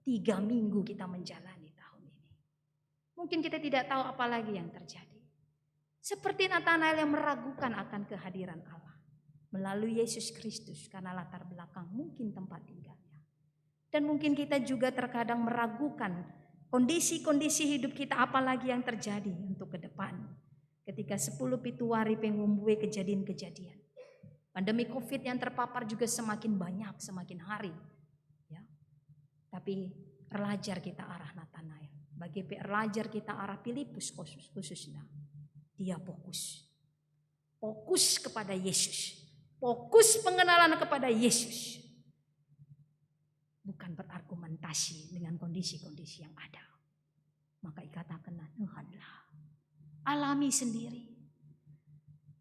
tiga minggu kita menjalani tahun ini. Mungkin kita tidak tahu apa lagi yang terjadi. Seperti Natanael yang meragukan akan kehadiran Allah melalui Yesus Kristus karena latar belakang mungkin tempat tinggalnya. Dan mungkin kita juga terkadang meragukan kondisi-kondisi hidup kita, apalagi yang terjadi untuk ke depan. Ketika sepuluh pitu wari pe enggo mbue kejadian-kejadian. Pandemi covid yang terpapar juga semakin banyak, semakin hari. Ya. Tapi erlajar kita arah Natanael. Bage pe erlajar kita arah Filipus khusus, khususnya. Dia fokus. Fokus kepada Yesus. Fokus pengenalan kepada Yesus. Bukan berargumentasi dengan kondisi-kondisi yang ada. Maka ikatakenna, "Tuhanlah." Alami sendiri.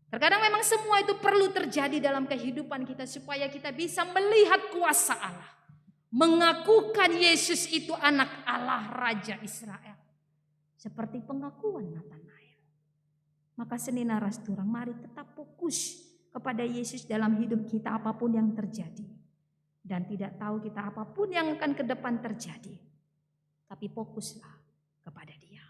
Terkadang memang semua itu perlu terjadi dalam kehidupan kita supaya kita bisa melihat kuasa Allah. Mengakukan Yesus itu Anak Allah, Raja Israel. Seperti pengakuan Natanael. Maka senina ras turang, mari tetap fokus kepada Yesus dalam hidup kita apapun yang terjadi. Dan tidak tahu kita apapun yang akan ke depan terjadi. Tapi fokuslah kepada Dia.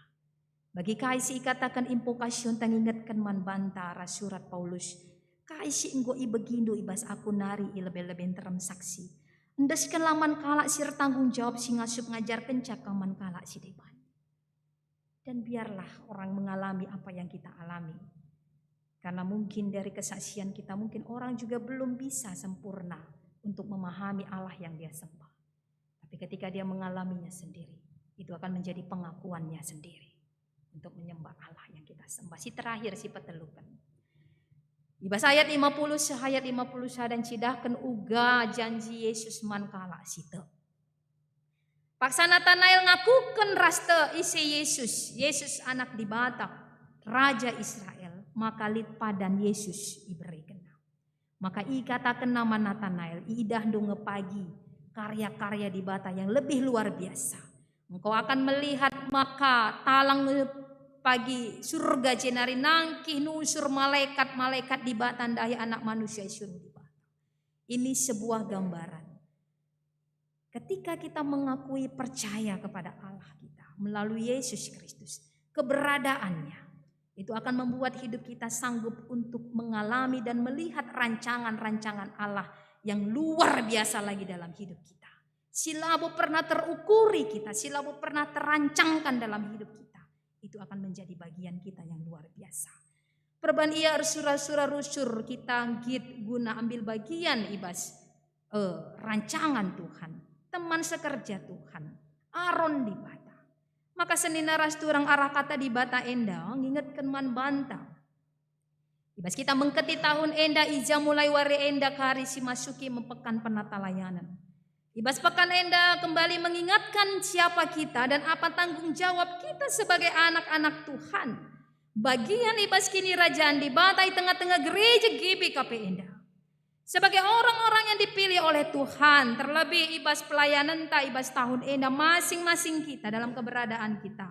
Bagi kai si ikataken impokasion, tangingetken man banta ras surat Paulus, kai si enggo ibegindu i bas aku nari i lebe-lebe nterem saksi. Endeskenlah man kalak si ertanggung jawab si ngasup, ngajarkenca kam man kalak si deban. Dan biarlah orang mengalami apa yang kita alami. Karena mungkin dari kesaksian kita, mungkin orang juga belum bisa sempurna untuk memahami Allah yang dia sembah. Tapi ketika dia mengalaminya sendiri, itu akan menjadi pengakuannya sendiri untuk menyembah Allah yang kita sembah. Si terakhir, si peteluken. I bas ayat lima puluh seh ayat lima puluh sada ncidahken uga janji Yesus man kalak si tek. Paksa Natanael ngakuken ras tek ise Yesus, Yesus Anak Dibata, Raja Israel, maka lit padan Yesus iberekenna. Maka ikatakenna man Natanael, "Iidahndu nge pagi karya-karya Dibata yang lebih luar biasa. Engkau akan melihat maka talang nge pagi Surga jenari nangkih nusur malekat-malekat Dibata ndahi Anak Manusia isuruh Dibata." Ini sebuah gambaran. Ketika kita mengakui percaya kepada Allah kita melalui Yesus Kristus, keberadaannya, itu akan membuat hidup kita sanggup untuk mengalami dan melihat rancangan-rancangan Allah yang luar biasa lagi dalam hidup kita. Si labo pernah terukuri kita, si labo pernah terancangkan dalam hidup kita, itu akan menjadi bagian kita yang luar biasa. Perban ia ersura-sura rusur kita nggit guna ambil bagian i bas, eh, rancangan Tuhan, teman sekerja Tuhan, Aron Dibata. Maka senina ras turang arah kata Dibata enda ngingetken man banta. I bas kita mengketi tahun enda, i ja mulai wari enda kari si masuki me pekan penatalayanen. I bas pekan enda kembali mengingatkan siapa kita dan apa tanggung jawab kita sebagai anak-anak Tuhan. Bagian i bas kinirajan Dibata i tengah-tengah gereja G B K P enda. Sebagai orang-orang yang dipilih oleh Tuhan, terlebih i bas pelayanenta i bas tahun enda, masing-masing kita dalam keberadaan kita.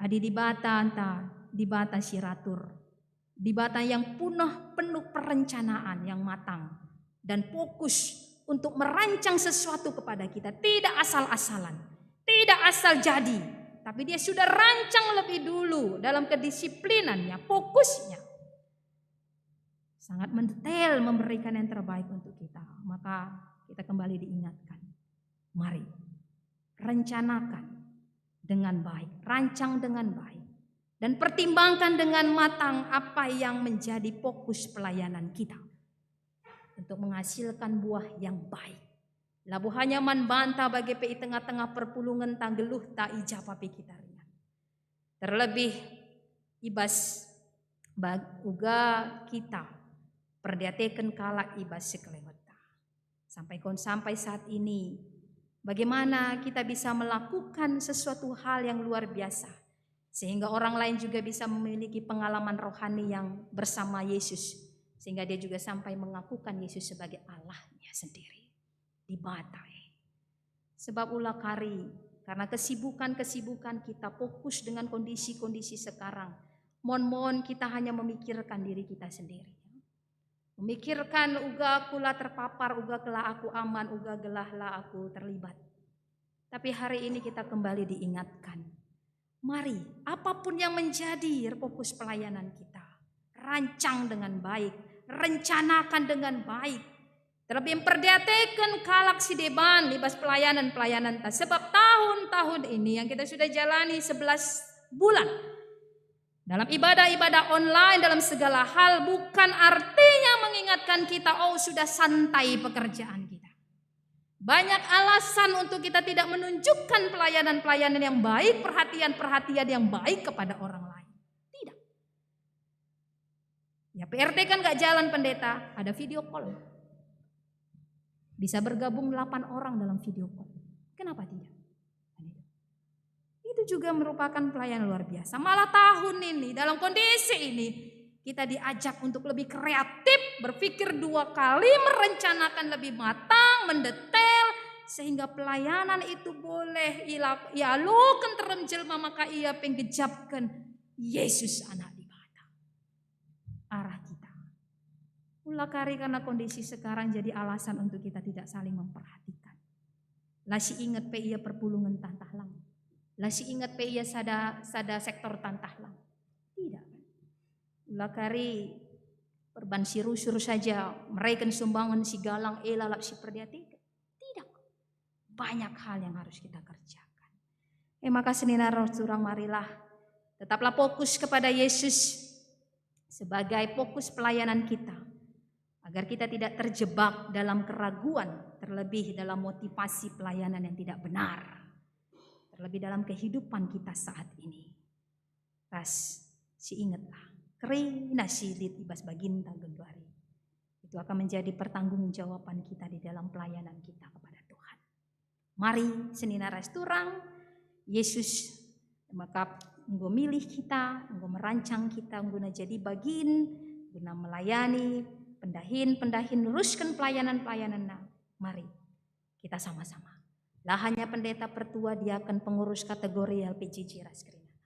Adi Dibata enta Dibata si ratur, Dibata yang punah penuh perencanaan yang matang dan fokus untuk merancang sesuatu kepada kita, tidak asal-asalan, tidak asal jadi, tapi Dia sudah rancang lebih dulu dalam kedisiplinannya, fokusnya. Sangat mendetail memberikan yang terbaik untuk kita. Maka kita kembali diingatkan, mari rencanakan dengan baik, rancang dengan baik. Dan pertimbangkan dengan matang apa yang menjadi fokus pelayanan kita untuk menghasilkan buah yang baik. Labo hanya man banta bage pe i tengah-tengah perpulungenta, geluhta, i ja pe kita ringan. Terlebih i bas bag-, uga kita perdiateken kalak i bas sekelewetta. Sampai kon sampai saat ini, bagaimana kita bisa melakukan sesuatu hal yang luar biasa, sehingga orang lain juga bisa memiliki pengalaman rohani yang bersama Yesus, sehingga dia juga sampai mengakukan Yesus sebagai Allahnya sendiri, Dibata e. Sebab ula kari, karena kesibukan-kesibukan kita fokus dengan kondisi-kondisi sekarang, mon-mon kita hanya memikirkan diri kita sendiri. Memikirkan uga aku la terpapar, uga kela aku aman, uga gelah la aku terlibat. Tapi hari ini kita kembali diingatkan. Mari, apapun yang menjadi fokus pelayanan kita, rancang dengan baik, rencanakan dengan baik. Terlebih memperdiateken kalak si deban i bas pelayanan-pelayananta. Sebab tahun-tahun ini yang kita sudah jalani sebelas bulan dalam ibadah-ibadah online, dalam segala hal, bukan artinya mengingatkan kita, "Oh, sudah santai pekerjaan kita." Banyak alasan untuk kita tidak menunjukkan pelayanan-pelayanan yang baik, perhatian-perhatian yang baik kepada orang lain. Tidak. Ya, P R T kan nggak jalan, pendeta, ada video call. Bisa bergabung delapan orang dalam video call. Kenapa tidak? Kan itu. Itu juga merupakan pelayanan luar biasa. Malah tahun ini, dalam kondisi ini, kita diajak untuk lebih kreatif, berpikir dua kali, merencanakan lebih matang, mendetail, sehingga pelayanan itu boleh ila-, ialoken terem jelma, maka ia penggejapken Yesus, Anak Dibata. Arah kita. Ula kari karena kondisi sekarang jadi alasan untuk kita tidak saling memperhatikan. La si inget pe ia perpulungenta ntah lang. La si inget pe ia sada, sada sektorta ntah lang. Tidak. Ula kari perban si rusur saja mereken sumbangan si galang, e lalap si perdiateken. Tidak. Banyak hal yang harus kita kerjakan. E maka senina ras turang, marilah tetaplah fokus kepada Yesus sebagai fokus pelayanan kita, agar kita tidak terjebak dalam keraguan, terlebih dalam motivasi pelayanan yang tidak benar, terlebih dalam kehidupan kita saat ini. Ras si ingetlah, kerina si lit i bas baginta genduari. Itu akan menjadi pertanggungjawaban kita di dalam pelayanan kita kepada Tuhan. Mari, senina ras turang, Yesus maka enggo milih kita, enggo merancang kita guna jadi bagin, guna melayani pendahin-pendahin, nerusken pelayanan-pelayananNa. Mari, kita sama-sama. La hanya pendeta, pertua, diaken, pengurus kategorial, P J J ras kerinana,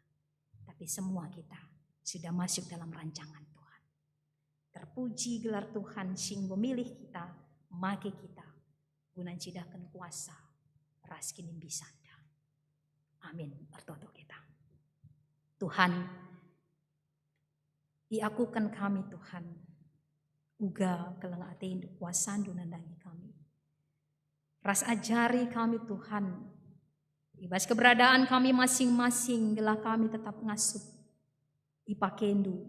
tapi semua kita sudah masuk dalam rancangan Tuhan. Terpuji gelar Tuhan si enggo milih kita, make kita, guna ncidahken kuasa ras kinimbisanta. Amin. Ertoto kita. Tuhan, iakuken kami, Tuhan, uga keleng ateNdu, kuasaNdu nandangi kami. Ras ajari kami, Tuhan, i bas keberadaan kami masing-masing, gelah kami tetap ngasup ipakeNdu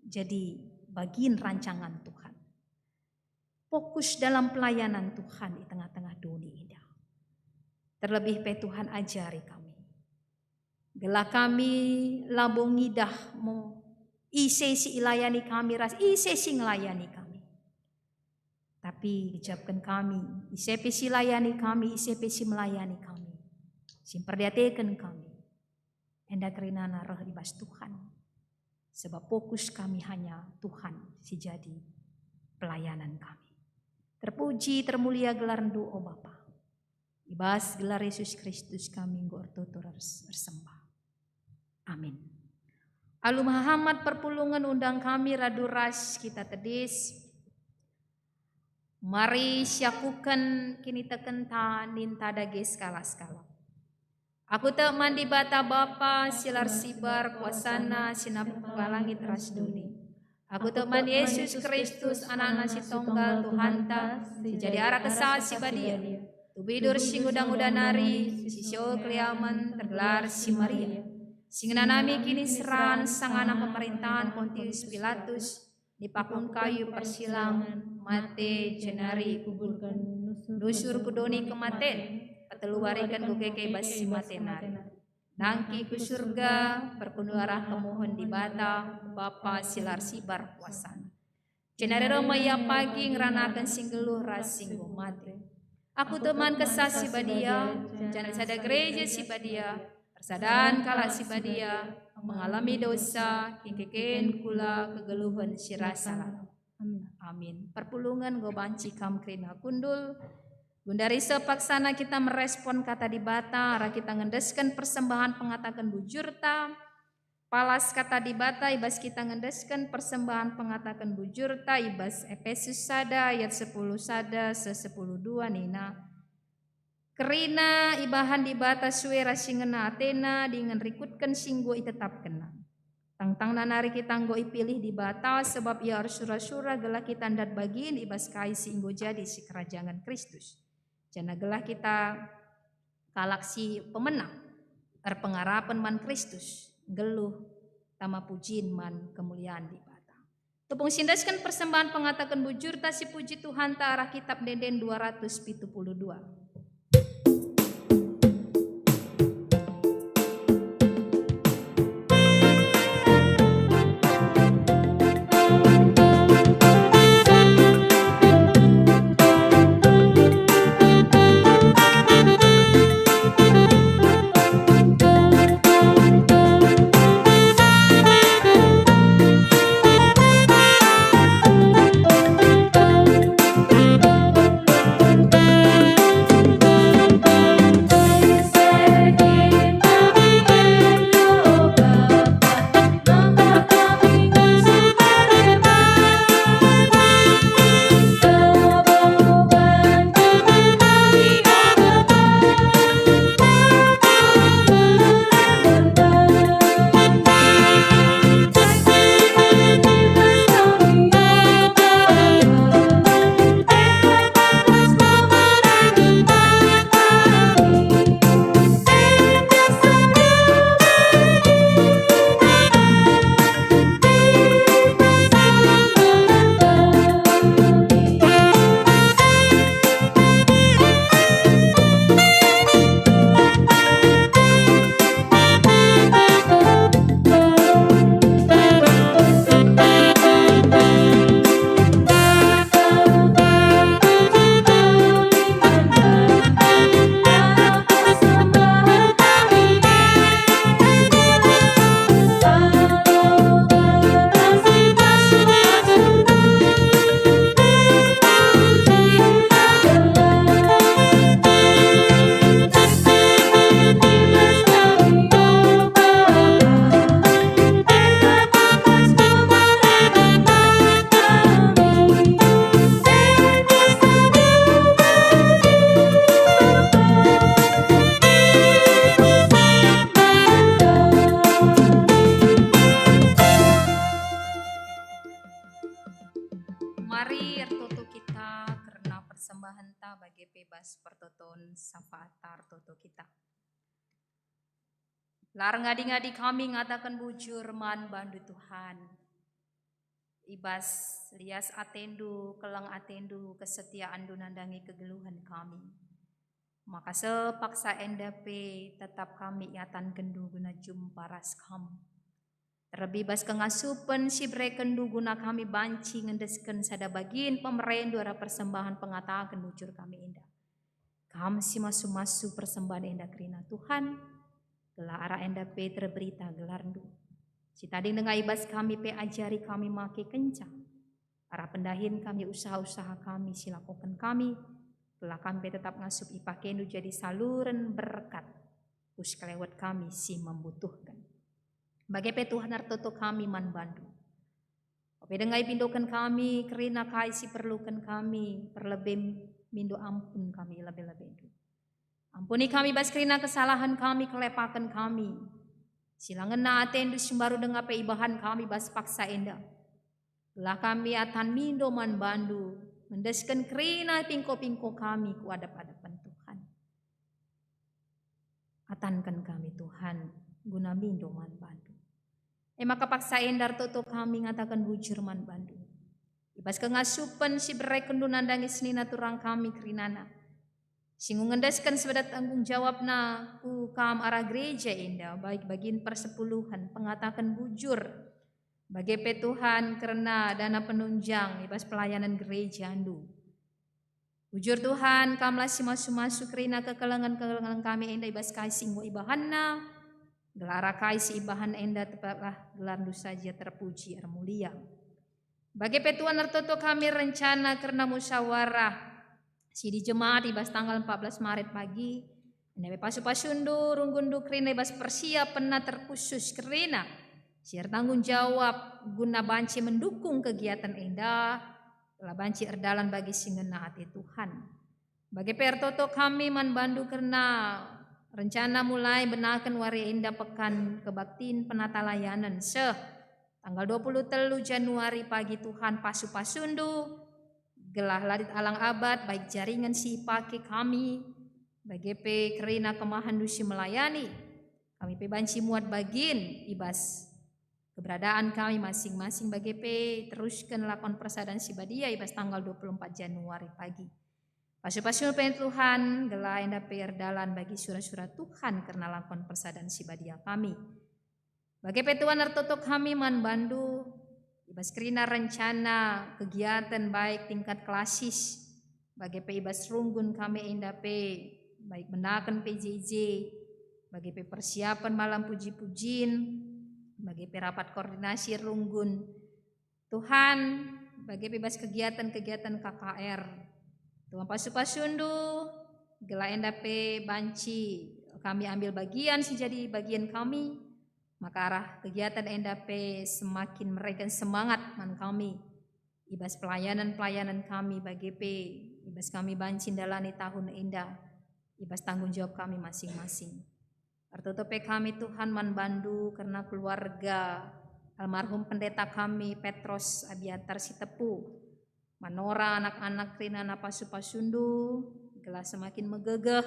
jadi bagin rancangan Tuhan. Fokus dalam pelayanan Tuhan i tengah-tengah doni enda. Terlebih pe Tuhan, ajari kami, gelah kami labo ngidah mo ise si ilayani kami ras ise si ngelayani kami. Tapi gejapken kami, ise pe si ilayani kami, ise pe si melayani kami, si mperdiateken kami, enda kerinana reh i bas Tuhan. Sebab fokus kami hanya Tuhan si jadi pelayanan kami. Terpuji, termulia gelarNdu, o Bapa. I bas gelar Yesus Kristus kami enggo ertoto ras ersembah. Amin. Alu mehamat perpulungen, undang kami radu ras kita tedis. Mari siakuken kinitekenta ninta dage sekalak-sekalak. Aku tek man Dibata Bapa si la ersibar, kuasaNa si nampar langit ras doni. Aku tek man Yesus Kristus, AnakNa si Tonggal, Tuhanta, si jadi arah Kesah Si Badia. Tubuh idur si nguda-nguda nari, si sio keliamen, tergelar si Maria. Si ngenanami kiniseran sangana pemerintahan Pontius Pilatus, dipakuken kayu persilang, mate, jenari ikuburken, nusur ku doni kematen, peteluwariken enggo keke i bas si mate nari. Nangkih ku Surga, perkun arah kemuhen Dibata, Bapa si la ersibar kuasaNa. Jenari reh me Ia pagi ngeranaken si nggeluh ras si enggo mate. Aku teman Kesah Si Badia, janah sada gereja si badia, persadan kalak si badia, mengalemi dosa, kingkeken kula kegeluhen si rasa lalap. Amin. Amin. Perpulungen enggo banci kam kerina kundul. Gundari seh paksana kita merespon Kata Dibata, arah kita ngendesken persembahan pengataken bujurta. Palas Kata Dibata i bas kita ngendesken persembahan pengataken bujurta i bas Epesus sada ayat sepuluh sada seh sepuluh dua nina, "Kerina ibahan Dibata sue ras si ngena atena dingen rikutken si enggo itetapkenNa. Tangtangna nari kita enggo ipilih Dibata, sabap Ia ersura-sura gelah kita ndat bagin i bas kai si enggo jadi sikerajangen Kristus, janah gelah kita kalak si pemenang, erpengarapen man Kristus, nggeluh tama pujin man kemulian Dibata." Tupung si endesken persembahen pengataken bujurta si puji Tuhanta arah Kitab Ende-enden dua ratus pitu puluh dua. Mari ertoto kita kerna persembahenta bage pe bas pertoton syafaat ertoto kita. La erngadi-ngadi kami ngataken bujur man bandu Tuhan. I bas lias atendu, keleng atendu, kesetiaanndu nandangi kegeluhen kami. Maka sepaksa enda pe tetap kami iatankenNdu guna jumpa ras Kam. Terlebih bas kengasupen si berekenNdu guna kami banci ngendesken sada bagin pemereNdu arah persembahen pengataken bujur kami enda. Kam si masu-masu persembahen enda kerina Tuhan, gelah arah enda pe terberita gelarNdu. Si tading denga i bas kami pe ajari kami make kenca. Arah pendahin kami usaha-usaha kami si lakoken kami, gelah kami pe tetap ngasup ipakeNdu jadi saluren berkat ku sekelewet kami si membutuhken. Bage pe Tuhan ertoto kami man bandu. Ope denga ipindoken kami kerina kai si perluken kami, perlebe mindo ampun kami i lebe-lebendu. Ampuni kami bas kerina kesalahen kami, kelepaken kami. Si la ngena atendu si mbaru denga pe ibahan kami bas paksa enda. Gelah kami atan mindo man bandu, ngendesken kerina pingko-pingko kami ku adep-adepen Tuhan. Atanken kami, Tuhan, guna mindo man bandu. E maka paksa enda ertoto kami ngataken bujur man bandu. I bas kengasupen si berekenndu nandangi senina turang kami kerinana, si enggo ngendesken sebedat tanggung jawabna ku kam arah gereja enda, baik bagin persepuluhen, pengataken bujur, bage pe Tuhan kerna dana penunjang i bas pelayanan gerejandu. Bujur Tuhan, kamlah si masu-masu kerina kekelengen-kekelengen kami enda i bas kai si enggo ibahanna, gelah arah kai si ibahan enda tepaplah gelarndu saja terpuji ermulia. Bage pe Tuhan ertoto kami rencana kerna musyawarah si di jemaat i bas tanggal empat belas Maret pagi, enda pe pasu-pasundu, runggunndu kerina i bas persiapenna terkhusus kerina si ertanggung jawab guna banci mendukung kegiatan enda, gelah banci erdalan bagi si ngena ate Tuhan. Bage pe ertoto kami man bandu kerna rencana mulai benaken wari enda Pekan Kebaktin Penata Layanen seh tanggal dua puluh telu Januari pagi. Tuhan, pasu-pasundu, gelah la lit alang abat, baik jaringan si ipake kami, bage pe kerina kemahenndu si melayani, kami pe banci muat bagin i bas keberadaan kami masing-masing, bage pe terusken lakon persadan si badia i bas tanggal dua puluh empat Januari pagi. Pasu-pasu pe Tuhan, gelah enda pe erdalan bagi sura-sura Tuhan kerna lakon persadan si badia kami. Bage pe Tuhan, ertoto kami man bandu i bas kerina rencana kegiatan baik tingkat klasis, bage pe i bas runggun kami enda pe, baik benaken P J J, bage pe persiapan malam puji-pujin, bage pe rapat koordinasi runggun. Tuhan, bage pe bas kegiatan-kegiatan K K R. Tuhan, pasu-pasundu, gelah enda pe banci kami ambil bagian si jadi bagian kami, maka arah kegiatan enda pe semakin mereken semangat man kami i bas pelayanan-pelayanan kami, bage pe i bas kami banci ndalani tahun enda i bas tanggung jawab kami masing-masing. Ertoto pe kami, Tuhan, man bandu kerna keluarga almarhum pendeta kami Petros Abiatar Sitepu. Man Nora, anak-anak kerina, pasu-pasundu, gelah semakin megegeh,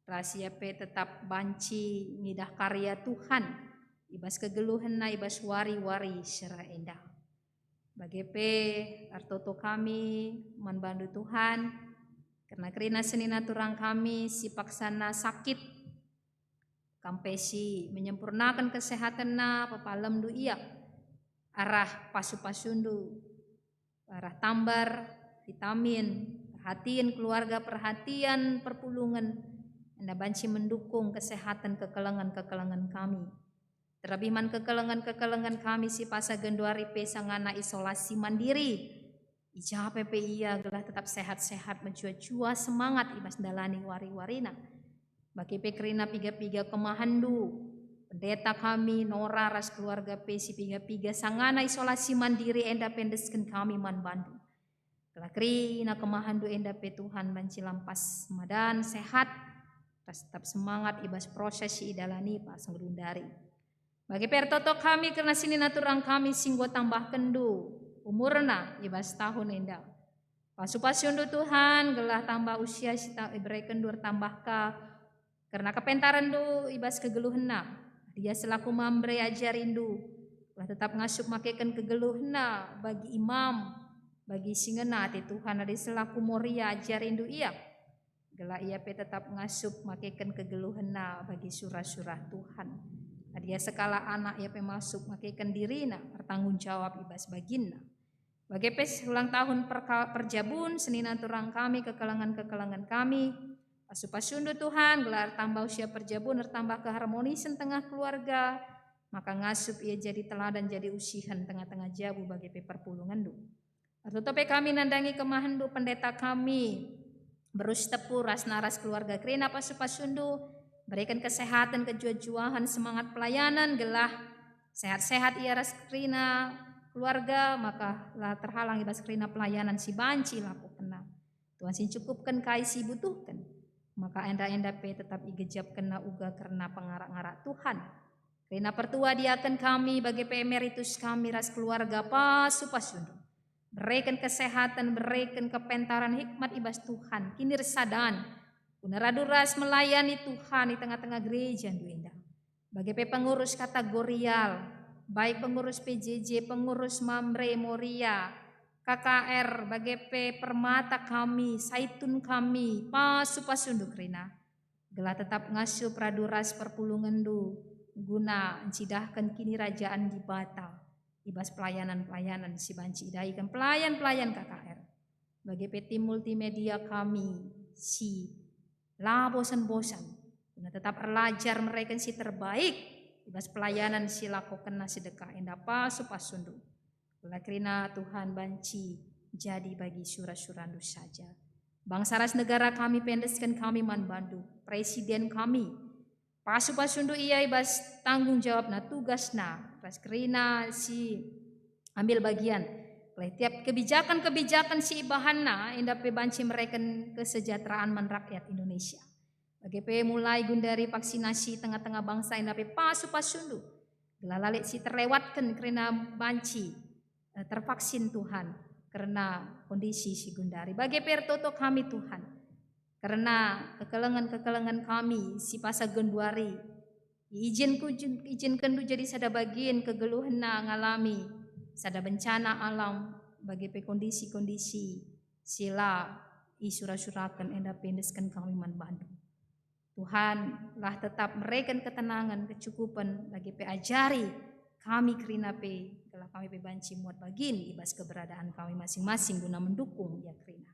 ras ia pe tetap banci ngidah karya Tuhan i bas kegeluhenna i bas wari-wari sera enda. Bage pe ertoto kami man bandu, Tuhan, kerna kerina senina turang kami si paksana sakit. Kam pe si menyempurnaken kesehatenna, pepalemndu ia arah pasu-pasundu, arah tambar, vitamin, perhatian keluarga, perhatian perpulungen, enda banci mendukung kesehatan kekelengen-kekelengen kami. Terlebih man kekelengen-kekelengen kami si pasa genduari pe sangana isolasi mandiri. I ja pe ia gelah tetap sehat-sehat, mejuah-juah semangat i bas ndalani wari-warina. Bage pe kerina piga-piga kemahenndu, pendeta kami, Nora ras keluarga pe si piga-piga sangana isolasi mandiri enda pe endesken kami man bandu. Gelah kerina kemahenndu enda pe, Tuhan, banci lampas madan sehat, ras tetap semangat i bas proses si idalani pas ngendundari. Bage pe ertoto kami kerna senina turang kami si enggo tambahkenndu umurna i bas tahun enda. Pasu-pasundu, Tuhan, gelah tambah usia si ta-, iberekenndu ertambah ka kerna kepentarenndu i bas kegeluhenna. Ia selaku mamre ajarindu, gelah tetap ngasup makeken kegeluhenna bagi imam, bagi si ngena ate Tuhan, adi selaku Moria ajarindu ia. Gelah ia pe tetap ngasup makeken kegeluhenna bagi sura-sura Tuhan. Adi ia sekalak anak, ia pe ngasup makeken dirina ertanggung jawab i bas baginna. Bage pe ulang tahun perka-, perjabun, senina turang kami, kekelengen-kekelengen kami. Pasu-pasundu, Tuhan, gelah ertambah usia perjabun, ertambah keharmonisen tengah keluarga, maka ngasup ia jadi teladan, jadi usihen tengah-tengah jabu bage pe perpulungenndu. Ertoto pe kami nandangi kemahenndu pendeta kami, Beru Sitepu ras Nora ras keluarga kerina, pasu-pasundu, bereken kesehaten, kejuah-juahen, semangat pelayanan, gelah sehat-sehat ia ras kerina keluarga, maka la terhalang i bas kerina pelayanan si banci ilakokenna. Tuhan si ncukupken kai si ibutuhken, maka enda-enda pe tetap igejapkenna uga kerna pengarak-ngarak Tuhan. Kerina pertua diaken kami, bage pe emeritus kami ras keluarga, pasu-pasundu. Bereken kesehaten, bereken kepentaran, hikmat i bas Tuhan, kinirsadan, guna radu ras melayani Tuhan i tengah-tengah gerejandu enda. bage pe pengurus kategorial, baik pengurus P J J, pengurus Mamre Moria, K K R, bage pe Permata kami, Saitun kami, pasu-pasundu kerina, gelah tetap ngasup radu ras perpulungenndu guna ncidahken Kinirajan Dibata i bas pelayanan-pelayanan si banci idahiken pelayan-pelayan K K R. Bage pe tim multimedia kami si la bosan-bosan guna tetap erlajar mereken si terbaik i bas pelayanan si lakokenna sedekah enda, pasu-pasundu. Gelah kerina Tuhan banci jadi bagi sura-surandu saja. Bangsa ras negara kami pe endesken kami man bandu, presiden kami, pasu-pasundu ia i bas tanggung jawabna, tugasna, ras kerina si ambil bagian. Gelah tiap kebijakan-kebijakan si ibahanna enda pe banci mereken kesejahteraan man rakyat Indonesia. Bage pe mulai gundari vaksinasi tengah-tengah bangsa enda pe pasu-pasundu. Gelah la lit si terlewatken kerina banci, eh, tervaksin Tuhan kerna kondisi si gundari. Bage pe ertoto kami Tuhan kerna kekelengen-kekelengen kami si pasal genduari. Iijinku-, ijinkenndu jadi sada bagin kegeluhenna ngalami sada bencana alam, bage pe kondisi-kondisi si la isura-suraken enda pe endesken kami man bandu. Tuhan, lah tetap mereken ketenangen, kecukupen, bage pe ajari kami kerina pe, gelah kami pe banci muat bagin i bas keberadaan kami masing-masing guna mendukung ia kerina.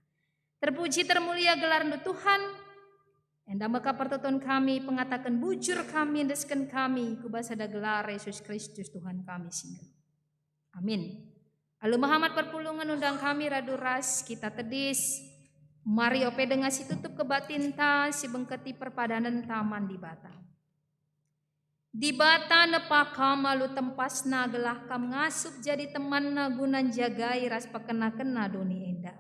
Terpuji termulia gelarNdu Tuhan, enda maka pertoton kami, pengataken bujur kami, endesken kami ku bas sada gelar Yesus Kristus Tuhan kami si nggeluh. Amin. Alu mehamat perpulungen undang kami radu ras kita tedis, mari ope denga si tutup kebatinta si bengketi perpadanenta man Dibata. Dibata nepa kam alu tempasna gelah kam ngasup jadi temanna guna njagai ras pekena-kena doni enda.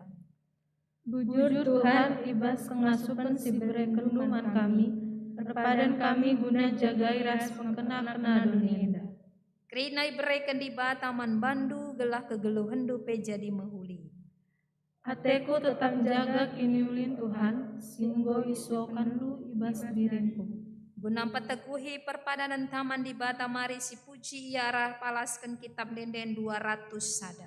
Bujur Tuhan, i bas kengasupen si berekenNdu man kami, erpadan kami guna njagai ras pekena-kena doni enda. Kerina ibereken Dibata man bandu gelah kegeluhenndu pe jadi mehuli. Ateku tetap njaga kiniulin Tuhan, si enggo isuokanNdu i bas diringku. Guna mpeteguhi perpadanenta man Dibata, mari sipuji ia arah palasken Kitap Ende-enden dua ratus sada.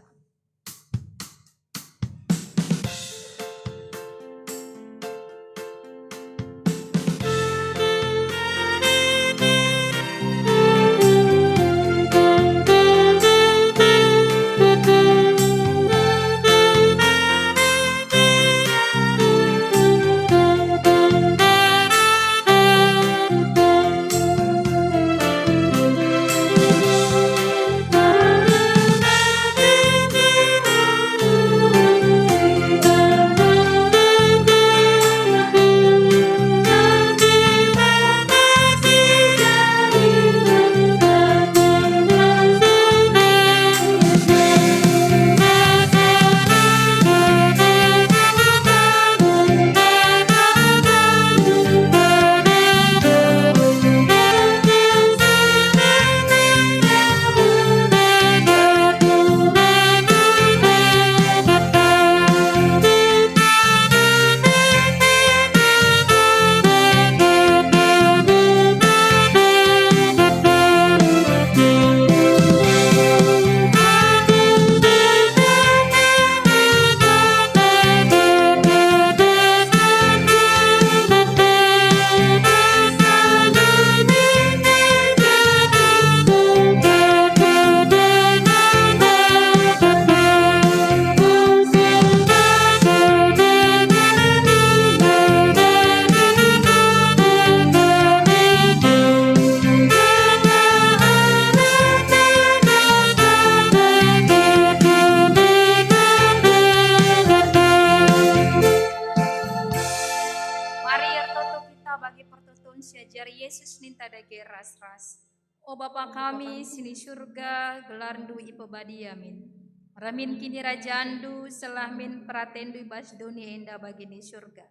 Mari ertoto kita bagi pertoton si ajar Yesus ninta dage ras-ras. O Bapa kami si ni Surga, gelarNdu ipebadia min. Reh min kinirajanNdu, selah min peratenNdu i bas doni enda bagi ni Surga.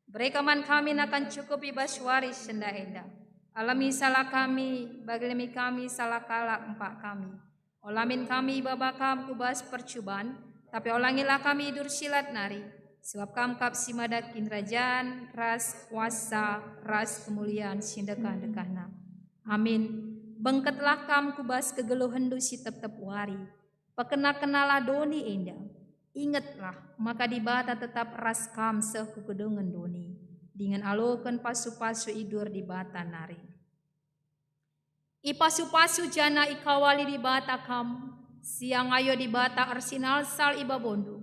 Bereka man kami nakan cukup i bas wari si sendah enda. Alemi salah kami, bagi alemi kami salah kalak empak kami. Ola min kami ibaba Kam ku bas percuban, tapi olangilah kami i bas si jahat nari, sebab Kam kap si mada kinirajan, ras kuasa, ras kemulian si ndekah-ndekahna. Amin. Bengketlah kam ku bas kegeluhenndu si tep-tep wari. Pekena-kenalah doni enda. Ingetlah maka Dibata tetap ras kam seh ku kedungen doni, dingen aloken pasu-pasu idur Dibata nari. Ipasu-pasu janah ikawali Dibata kam, siangayo Dibata ersinalsal i babondu,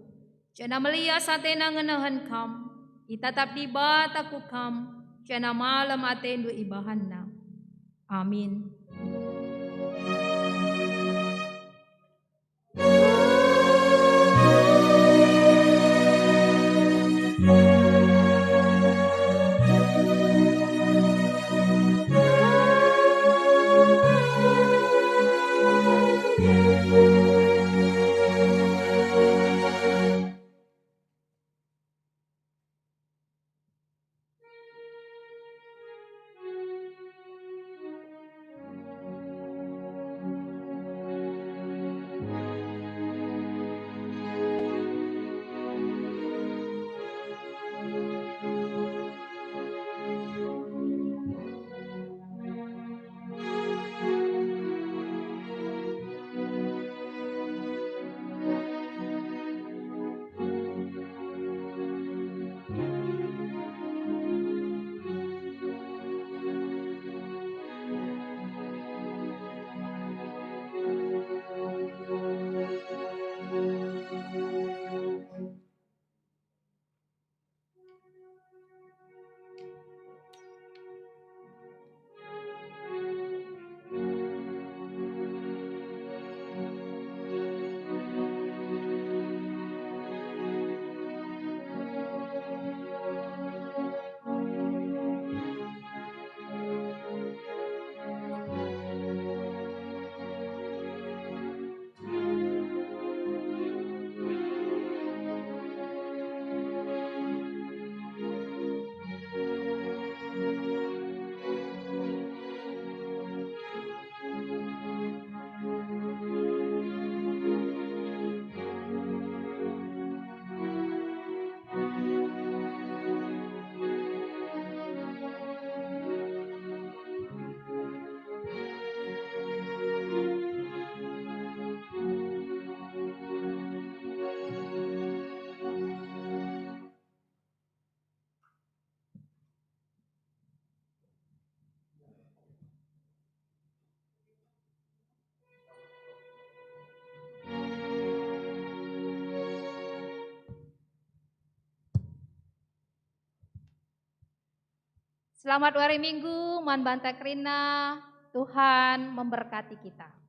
janah melias atena ngenehen kam. Itatap Dibata ku kam, janah malem atendu ibahanNa. Amin. Selamat wari Minggu man banta kerina. Tuhan memberkati kita.